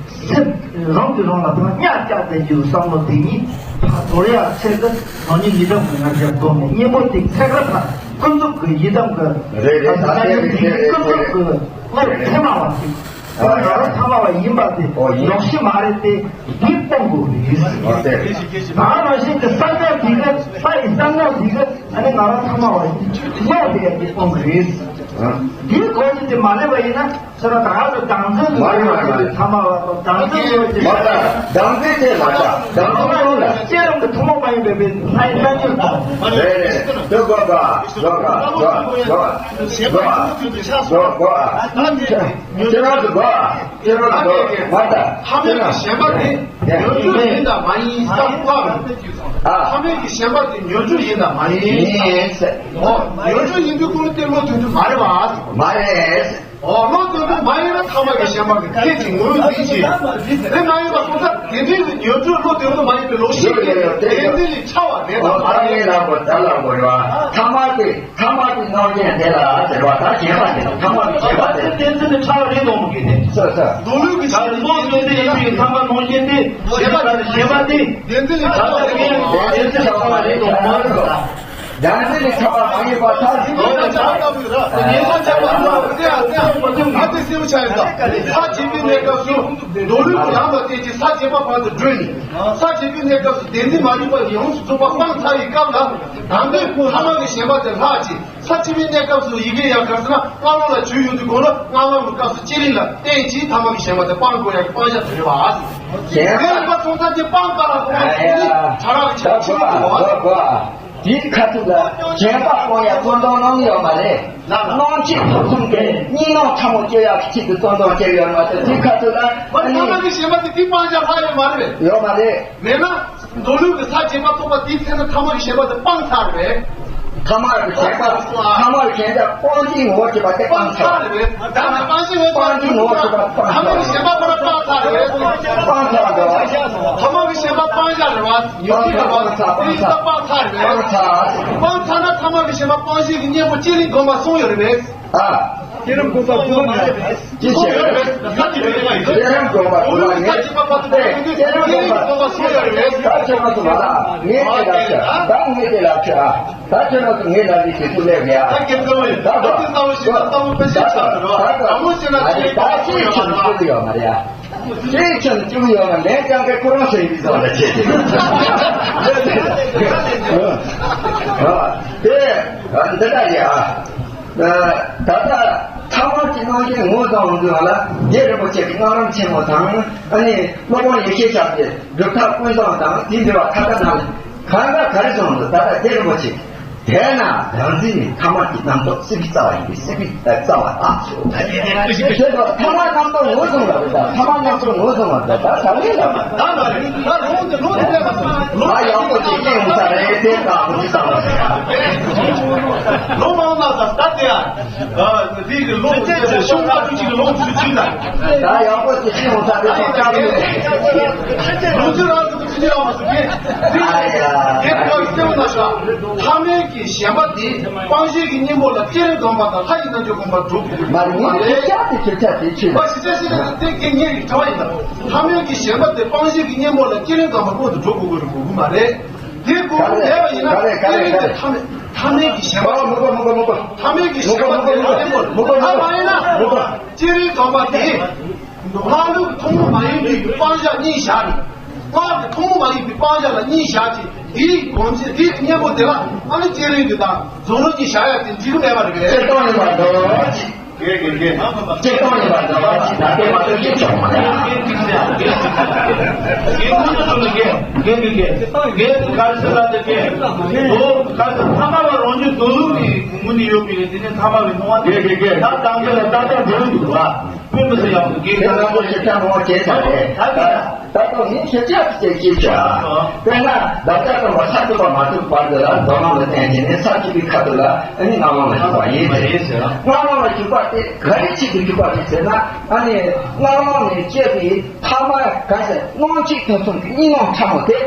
སེམས་རང་གིས་རང་ལ་ཕར་གཉའ་བཅག་བསྡད་རྒྱུའི་བསམ་བློ་དེ་ཉིད་ཕར་དོར་ཡག་ཆེད་དུ་རང་ཉིད་ཡི་དམ་གྱི་ང་རྒྱལ་སྒོམ་ནས་གཉེན་པོ་དེ་ཚེ་ག་ཕར་ཀུན་རྫོབ་ཀྱི་ཡི་དམ་གྱི་རེད་རེད། ད་ད་ལྟའི་རིགས་དེ་ཀུན་རྫོབ་ཀྱི་བློ་ཐེ་མ་བ་ཞིག་ཨ་ཡང་ཐ་མལ་བ་ཡིན་པ་དེ་ཨོ་ཡིན། ལོག་ཤེས་མ་རེད་དེ་འདི་སྤོང་དགོས་རེད། ཨོ་དེ་རེད། ད་རང་བཞིན་གྱི་བསམ་བློ་དེ་ག་ལྷ་ཡི་བསམ་བློ་དེ་ག་ཨ་ནི་ང་རང་ཐ་མལ་བ་ཡིན་ལོག་དེ་ཡང་འདི་སྤོང་དགོས་རེད། ཨ་འདིའི་སྒོ་ནས་དེ་མ་སླེབས་པ་ཡིན་ན། ཁྱེད་རང་ད་ག་ཚོད་བདག་འཛིན་གྱི་ཡོད་ཀྱི་ཐ་མལ་བ་དང་བདག་འཛིན་ཡོད་ཀྱི་མ་ལྟ། བདག་འཛིན་དེ་མ་ལྟ། བདག་འཛིན་ཡོད་ལ། སྐྱེ་རུང་གི་ཐུན་མོང་མ་ཡིན་པའི་བའི་ལྷའི་རྣལ་འབྱོར་དང་། རེད་རེད། དེ་དགོས་པ། དགོས་པ། དགོས་པ། དགོས་པ། དགོས་པ། ཁྱེད་རང་ཚོ་དགོས་པ། ཁྱེད་རང་ཚོ་དགོས་པ། མ་ལྟ། ཐ་མལ་གྱི་ཞེན་པ་དེ་ཉོན་སྒྲིབ་ཡིན་དང་མ་ཡིན་བསམ་བློ་བཏང་། ཨ། ཐ་མལ་གྱི་ཞེན་པ་དེ་ཉོན་སྒྲིབ་ཡིན་དང་མ་ཡིན། ཡིན། ཨོ། ཉོན་སྒྲིབ་ཡིན་དུས་ཀུན་ཏུ་བློ་དོན་དུ་མ་རེད་བ། མ་རེད། ཨོ། བློ་དོན་དུ་མ་ཡིན་ན་ཐ་མལ་གྱི་ཞེན་པ་གི་ཐེག་ཅིང་ངོས་འཛིན་གྱི། དེ་མ་ཡིན་པ་ཁོ་ཐག་དེ་འདྲའི་ཉོན་སྒྲིབ་བློ་དོན་དུ་མ་ཡིན་པའི་ལོག་ཤེས་ཀྱི་ཡོད་ཡོད་དེ་དེ་ཡོད། འདི་ལས་ཆགས་པ་རེད་དང་མ་རེད། ཨོ། ཐ་མལ་གྱི་ཐ་མལ་གྱི་སྣང་བ་དེ་ལ་ཟེར་བ་ད་ཞེན་པ་དེ་ཐ་མལ་གྱི་ཞེན་པ་དེ། དེ་འདི་ལས་ཆགས་པ་རེད་དང་མ་རེད་དེ། ས་ས། མདོ་ལུགས་ཀྱི་ཆགས་པ་མོ་དོན་དུ་ཡིན་པའི་ཐ་མལ་སྣང་ཞེན་དེ་ཞེན་པ་དེ་ཞེན་པ་དེ་དེ་འདི་ལས་ཆགས་པ་རེད་དང་མ་རེད་དང་མ་རེད། བདག་འཛིན་ལས་ཐར་བ་མ་ཡིན་པར་ཐལ། ངེས་པར་བྱ་བ་ལ་ངེས་པར་བྱ་བ་ལ་ང་དེ་སེམས་ཆ་ཡིན་ད། ས་བྱེད་པའི་གནས་སྐབས་སུ་མདོ་ལུགས་ཀྱི་ལམ་ལ་བརྟེན་ཅིང་ས་བྱེད་པ་བར་དུ་བགྲོད་ནས། ས་བྱེད་པའི་གནས་སྐབས་སུ་བདེན་འཛིན་མ་རིག་པ་ཡོངས་སུ་རྫོགས་པ་སྤངས་ཚར་བའི་སྐབས་ལ། ད་འདོད་ཐ་མལ་གྱི་ཞེན་པ་དེ་ལྷག་ཅིང་། ས་བྱེད་པའི་གནས་སྐབས་སུ་ཡི་གེ་ཡང་ག་ཟེར་ན་སྔ་ལོགས་ལ་ཆོས་ཡོད་དུས་གོང་ལ་སྔ་ལོགས་ཀྱི་སྐབས་སུ་བསྐྱེད་རིམ་ལ་བརྟེན་ཅིང་ཐ་མལ་གྱི་ཞེན་པ་དེ་སྤང་དགོས་ཡ་གི་སྤང་བྱ་དེ་རེད་བ། ཞེན་པ་ལ་སོང་ཙང་དེ་སྤང་དཀའ་ལ་སོང་བ་དེ་ནི་ཕྲ་རགས་ཀྱི་ཆ་ཆེན་པོ་རེད་བ། དེའི་ཁ་ཐུག་ལ་ཞེན་པ་སྤོང་ཡ་བརྩོན་འགྲུས་གནང་ཡོད་མ་རེད། སྣང་མཆེད་ཕུན་སུམ་ཚོགས་གཉིས་སྣང་ཕྲ་མོ་སྐྱེ་ཡག་གི་ཆེད་དུ་བརྩོན་འགྲུས་བྱས་ཡོད་མ་གཏོགས་དེའི་ཁ་ཐུག་ལ་ཨ་ནི། ཐ་མལ་གྱི་ཞེན་པ་དེ་དེ་སྤང་བྱ་ལྷག་ཡོད་མ་རེད། ཡོད་མ་རེད། མེད་ན། མདོ་ལུགས་ཀྱི་ས་བྱེད་པ་རྟོགས་པ་དེའི་ཚེ་ན་ཐ་མལ་གྱི་ཞེན་པ་དེ་སྤངས་ཚར་རེད། ཐ་མལ་གྱི་ཞེན་པ་ཐ་མལ་གྱི་ཞེན་པ་སྤོང་བྱའི་ངོ་བོར་གྱུར་པ་དེ་སྤངས་ཚར་རེད། ད་ནི་སྤང་བྱའི་ངོ་བོ་སྤང་བྱའི་ངོ་བོར་གྱུར་པ་སྤངས་ཚར་རེད། ཐ་མལ་གྱི་ཞེན་པ་ཁོ་རང་སྤངས་ཚར་རེད། སྤངས་ཚར་འདུག་ཐ་མལ་གྱི་ཞེན་པ་སྤང་བྱ་རེད་བ། ཉོན་སྤངས་ཚར། སྤངས་ཚར། སྤངས་ཚར། སྤངས་ཚར་ན་ཐ་མལ་གྱི་ཞེན་པ་སྤང་བྱེད་ཀྱི་གཉེན་པོ་བསྐྱེད་རིམ་སྒོམ་པ་གསུངས་ཡོད་རེད་པས། ཨ། བསྐྱེད་རིམ་སྒོམ་པ་གསུངས་ཡོད་རེད། ཅི་བྱེད། བསྐྱེད་རིམ་སྒོམ་པ་གསུངས་ཡོད་རེད། ད་ཅི་མ་གཏོགས་མ་ལ་ངས་དེ་ལབ་ཆ། ད་ཁྱོད་རང་ཚོ་ང་ལ་ངས་དེ་ལབ་ཆ། ད་ངས་དེ་ལབ་ཆ། ད་ཁྱོད་རང་ཚོ་ངས་ལབ་དེ་དེ་ཚོ་ལབ་ཡ། ད་སྐྱེ་ཚོ་ཡིན། ད་ད་དེ་ལྟ་བུ་ཞིག་ད་ལྟ་བུ་དཔེ་ཆ་ཆགས་ཟེར་རོ། ད་ད་མོ་ཞེ་ན་ད་ཅི་ཡོད་མ་རེད། ཅེས་ཀྱང་བཅུག་ཡོད་ན་ལན་ཀྱང་གི་ཁོ་རང་སེམས་ཀྱི་བཟང་ལ་བྱེད་དེ། དེ་འདི་ལྟ་ཡིན་ཨ། ད་ལྟ་ཐ་མ་གཅིག་གནང་མཁན་ངོ་བཟང་འདུག་ལ། རྗེ་རིན་པོ་ཆེ་གི་གནང་རིམ་ཆེན་མོ་དང་། ཨ་ནི་སློབ་དཔོན་ཡེ་ཤེས་ཞབས་ཀྱི་སྒྲུབ་ཐབས་ཀུན་བཟང་དང་། དེ་འདྲ་བ་ཐ་ཐ་ན་གང་ག་ག་རེ་གསུངས་འདུག་ད་ལྟ་རྗེ་རིན་པོ་ཆེ། དེས་ན་བདག་འཛིན་ནི་ཐ་མ་གི་རྣམ་རྟོག་སྲིད་པའི་རྩ་བ་ཡིན་པས་སྲིད་པའི་རྩ་བ་དག་ཞུ། ཞེས་པ་ཐ་མ་རྣམ་རྟོག་ངོས་བཟུང་བ་རེད། ད་ཐ་མ་རྣམ་རྟོག་ངོས་བཟུང་བ་རེད། ད་ད་རེད་ལ། ད་ད་རེད། ད་ལོ་འདི་ལོ་འདི་ལས་མ་ད་ཡག་པོ་ཅིག་ཤེས་ཡོང་ས་རེད། དེ་དག་ཅིག་བསམ་པ། ལོ་མང་ན་ད་ད་དེ་ཨ། ཨ་འདི་གི་ལོ་འདི་ཤོང་ཁ་ཅིག་ལོ་ཅིག་ཅིག་ད། ད་ཡག་པོ་ཅིག་ཤེས་ཡོང་ས་རེད། ལོ་ཅིག་རང་ཅིག་ཅིག་ཡོང་མ་སོང་གི། དེ་ཁོ་སེམས་ན་ཤ། ཐ་མལ་གྱི་ཞེན་པ་དེ་སྤང་བྱའི་གི་གཉེན་པོ་ལ་བསྐྱེད་རིམ་སྒོམ་པ་དང་ལྷ་ཡི་རྣལ་འབྱོར་སྒོམ་པར་འགྲོ་དགོས་ཀྱི་མ་རེད། ངས་ཁྱེད་ཅག་དེ་ཁྱེད་ཅག་དེ་ཆོས་ལ། ཞེས་བྱ་ཞེས་བྱ་དེ་གི་ངེད་ཀྱི་དྲི་བ་ཡིན་ན། ཐ་མལ་གྱི་ཞེན་པ་དེ་སྤང་བྱའི་གི་གཉེན་པོ་ལ་བསྐྱེད་རིམ་སྒོམ་པ་སྔོན་དུ་འགྲོ་དགོས་ཀྱི་རེད་དགོས་ཀྱི་མ་རེད། དེ་དགོས་ཀྱི་མེད་པ་ཡིན་ན་བསྐྱེད་རིམ་དེ་ཐ་མལ་ཐ་མལ་གྱི་ཞེན་པ། མི་དགོས་མི་དགོས་མི་དགོས། ཐ་མལ་གྱི་ཞེན་པ་དེ་ལ་བསྐྱེད་རིམ་སྒོམ་པ་མ་ཡིན་ན། མི་དགོས། བསྐྱེད་རིམ་སྒོམ་པ་དེ། སྔགས་ལུགས་ཐུན་མོང་མ་ཡིན་པའི་སྤང་བྱ་གཉིས་བཞག་ནས། སྔགས་ཀྱི་ཐུན་མོང་མ་ཡིན་པའི་སྤང་བྱ་ལ་གཉིས་བཞག་ཅིང་། དེའི་སྒོམ་བྱེད་དེའི་གཉེན་པོ་དེ་ལ་ཨ་ནི་བསྐྱེད་རིམ་དེ་དང་རྫོགས་ལུགས་ཀྱི་བཞག་ཡ་དེ་འགྲིག་གི་མེད་པ་རེད་པས། སྤྱིར་བཏང་ཡིན་པར་འདོད་ཅིང་། དགེ་དགེ་དགེ། སྤྱིར་བཏང་ཡིན་པར་འདོད་ཅིང་ན་དེ་མ་གཏོགས་སྐྱེས་ཆོག་མ་རེད། དགེ་དགེ་དགེ། དགེ་དགེ་དགེ། དགེ་དགེ་དགེ། དགེ་དགེ་ག་རེ་ཟེར་ལ་དེ་དགེ། འོ་ག་རེ་ཟེར། ཐ་མལ་པ་རང་རྒྱུད་འདོད་ལུགས་ཀྱི་ངོ་ནས་ཡོད་པའི་དེ་ནི་ཐ་མལ་པའི་སྣང་བ་དེ། དགེ་དགེ་དགེ། ད་གང་གི་ལ་ད་ལྟ་འདོད་འདུག་བ། དཔེ་མི་སྲིད་ཡག་པོ་དགེ། དེ་ལ་ངོ་ཤེས་ཀྱང་ངོ་ཤེས་ས་རེད། ད་ད་ལྟ་ངས་ཤེས་བྱ་ཅིག་ཅིག་བྱ། དཔེར་ན་བདག་ཅག་ཚང་མ་ས་བཅུ་པ་མ་ཐུག་བར་དུ་ལ་རྫོགས་ལམ་ལ་བརྟེན་བྱས་ནས་ས་བཅུ་པའི་ཁ་ཐུག་ལ་ཨ་ནི་སྔགས་ལམ་ལ་ཞུགས་པ་ཡིན་ཟེར། སྔགས་ལམ་ལ་ཞུགས་པ་དེ་ག་རེ་ཆེད་དུ་ཞུགས་པ་རེད་ཟེར་ན། ཨ་ནི་སྔགས་ལམ་ནས་སྐྱེས་པའི་ཐ་མལ་ག་ཟེར། སྣང་མཆེད་དུ་མཚུངས་ཀྱི་གཉིས་སྣང་ཕྲ་མོ་དེ།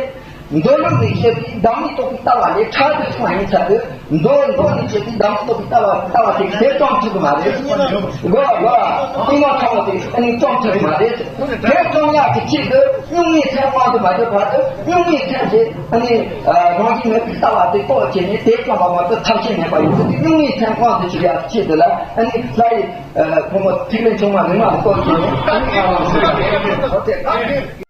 འདོད་ལུགས་ནས་བཤད་པའི་བདག་མེད་རྟོགས་པའི་ལྟ་བ་ལས་ཕྲ་རྒྱུ་སོང་ཡིན་ཚར་དུས། འདོད་འདོད་ནས་བཤད་པའི་བདག་མེད་རྟོགས་པའི་ལྟ་བ། ལྟ་བ་དེ་དེ་རྩོམ་ཐུབ་ཀྱི་མ་རེད། གོ་གོ། ཨིན་ནོ་ཁྲོམ་དེ་ཨ་ནི་རྩོམ་ཐུབ་ཀྱི་མ་རེད། དེ་རྩོམ་ཡག་གི་ཆེད་དུ་སྨྱུང་གནས་མཚན་དབང་དུ་མ་བྱས་བར་དུ། སྨྱུང་གནས་མཚན་གྱི་ཨ་ནི་རང་བཞིན་མེད་པའི་ལྟ་བ་དེ་རྟོགས་བྱས་ནས་དེ་རྩོམ་པ་མ་གཏོགས་ཐབས་ཤེས་མེད་པ་ཡིན་ཚུལ་དེ། སྨྱུང་གནས་མཚན་དབང་དུ་བྱེད་ཡག་གི་ཆེད་དུ་ལ་ཨ་ནི་ལྷ་ཡི་ཕོ་མོ་ཐིག་ལེ་ཆུང་མ་རིང་མ་ལ་རྟོགས་བྱས་ནས་ཨ་ནི་ང་རང་ཚོ་ལ་དེ།